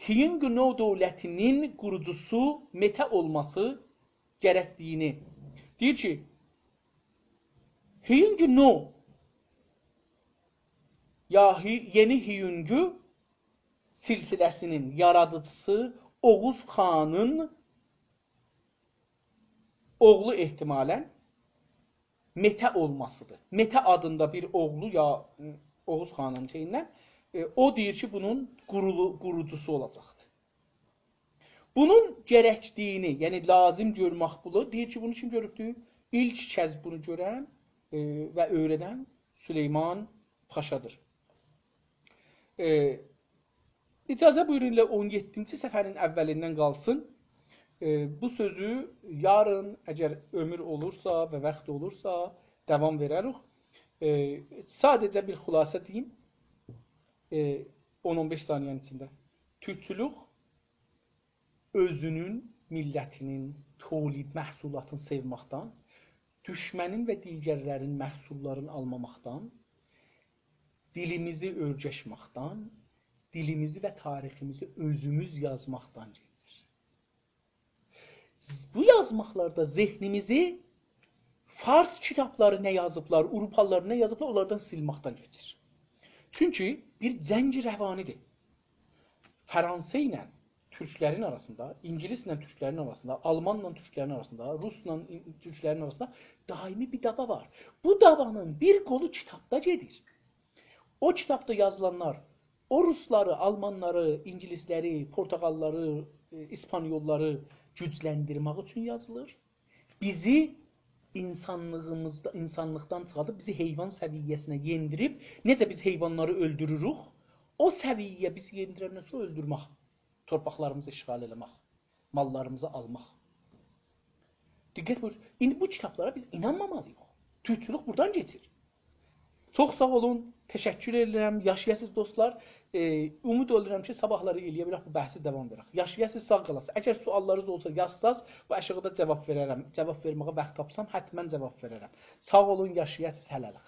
هیونگ نو دؤولتینین قوروجوسو مته اولماسی گرکدیگینی دئییر کی، هیونگ نو یا هی-، یئنی هیونگو سلسله‌سینین یارادیجیسی اوغوز خانین اوغلو احتمالاً مته اولماسیدیر. مته آدیندا بیر اوغلو یا، م، اوغوز خانین شئییندن، ائ، او دئییر کی، بونون قورولو-، قوروجوسو اولاجاقدیر. بونون گرکدیگینی، یعنی لازیم گؤرمک بونو، دئییر کی، بونو کیم گؤروبدور؟ ایلک کز بونو گؤرن، ائ، و اؤیره‌دن سلیمان پاشادیر. ائ، اجازه بویورون، ائله اون یئددینجی صفحه‌نین اولیندن قالسین. ائ، بو سؤزو یارین، اگر عؤمور اولورسا و واخت اولورسا، داوام وئرریک. ائ، ساده‌جه بیر خلاصه دئییم. ائ، اون اون بئش ثانیه‌نین ایچینده. تورکچولوک اؤزونون، میللتینین تولید محصولاتینی سئومکدن، دوشمنین و دیگرلرین محصوللارینی آلماماقدان، دیلیمیزی اؤرگشمکدن، دیلیمیزی و تاریخیمیزی اؤزوموز یازماقدان گئدیر. بو یازماقلاردا ذهنیمیزی فارس کیتابلاری نه یازیبلار، آوروپالیلار نه یازیبلار، اونلاردان سیلمکدن کئچیر. چونکی بیر جنگ روانیدیر. فرانسه ایله تورکلرین آراسیندا، اینگیلیسله تورکلرین آراسیندا، آلمانلا تورکلرین آراسیندا، روسلا این-، تورکلرین آراسیندا دائمی بیر دعوا وار. بو دعوانین بیر قولو کیتابدا گئدیر. او کیتابدا یازیلانلار، او روسلاری، آلمانلاری، اینگیلیسلری، پورتوغاللاری، ائ، ایسپانیوللاری گوجلندیرمک اوچون یازیلیر. بیزی اینسانلیغیمیزدا، اینسانلیقدان چیخاردیب، بیزی حیوان سویه‌سینه یئندیریب، نئجه بیز حیوانلاری اؤلدوروروک، او سویه‌یه بیزی یئندیرندن سونرا اؤلدورمک، تورپاقلاریمیزی اشغال ائله‌مک، ماللاریمیزی آلماق. دقت بویور، ایندی بو کیتابلارا بیز اینانمامالی‌ییق. تورکچولوک بورادان کئچیر. چوخ ساغ اولون، تشکر ائدیرم. یاشایاسینیز دوستلار. ائ، امید ائدیرم کی، صاباحلاری ائلیه بیلک بو بحثی داوام وئرک. یاشایاسینیز، ساغ قالاسینیز. اگر سؤاللارینیز اولسا یازساز، بو آشاغیدا جاواب وئررم. جاواب وئرمه‌یه واخت تاپسام، حتماً جاواب وئررم. ساغ اولون، یاشایاسینیز، هله‌لیک.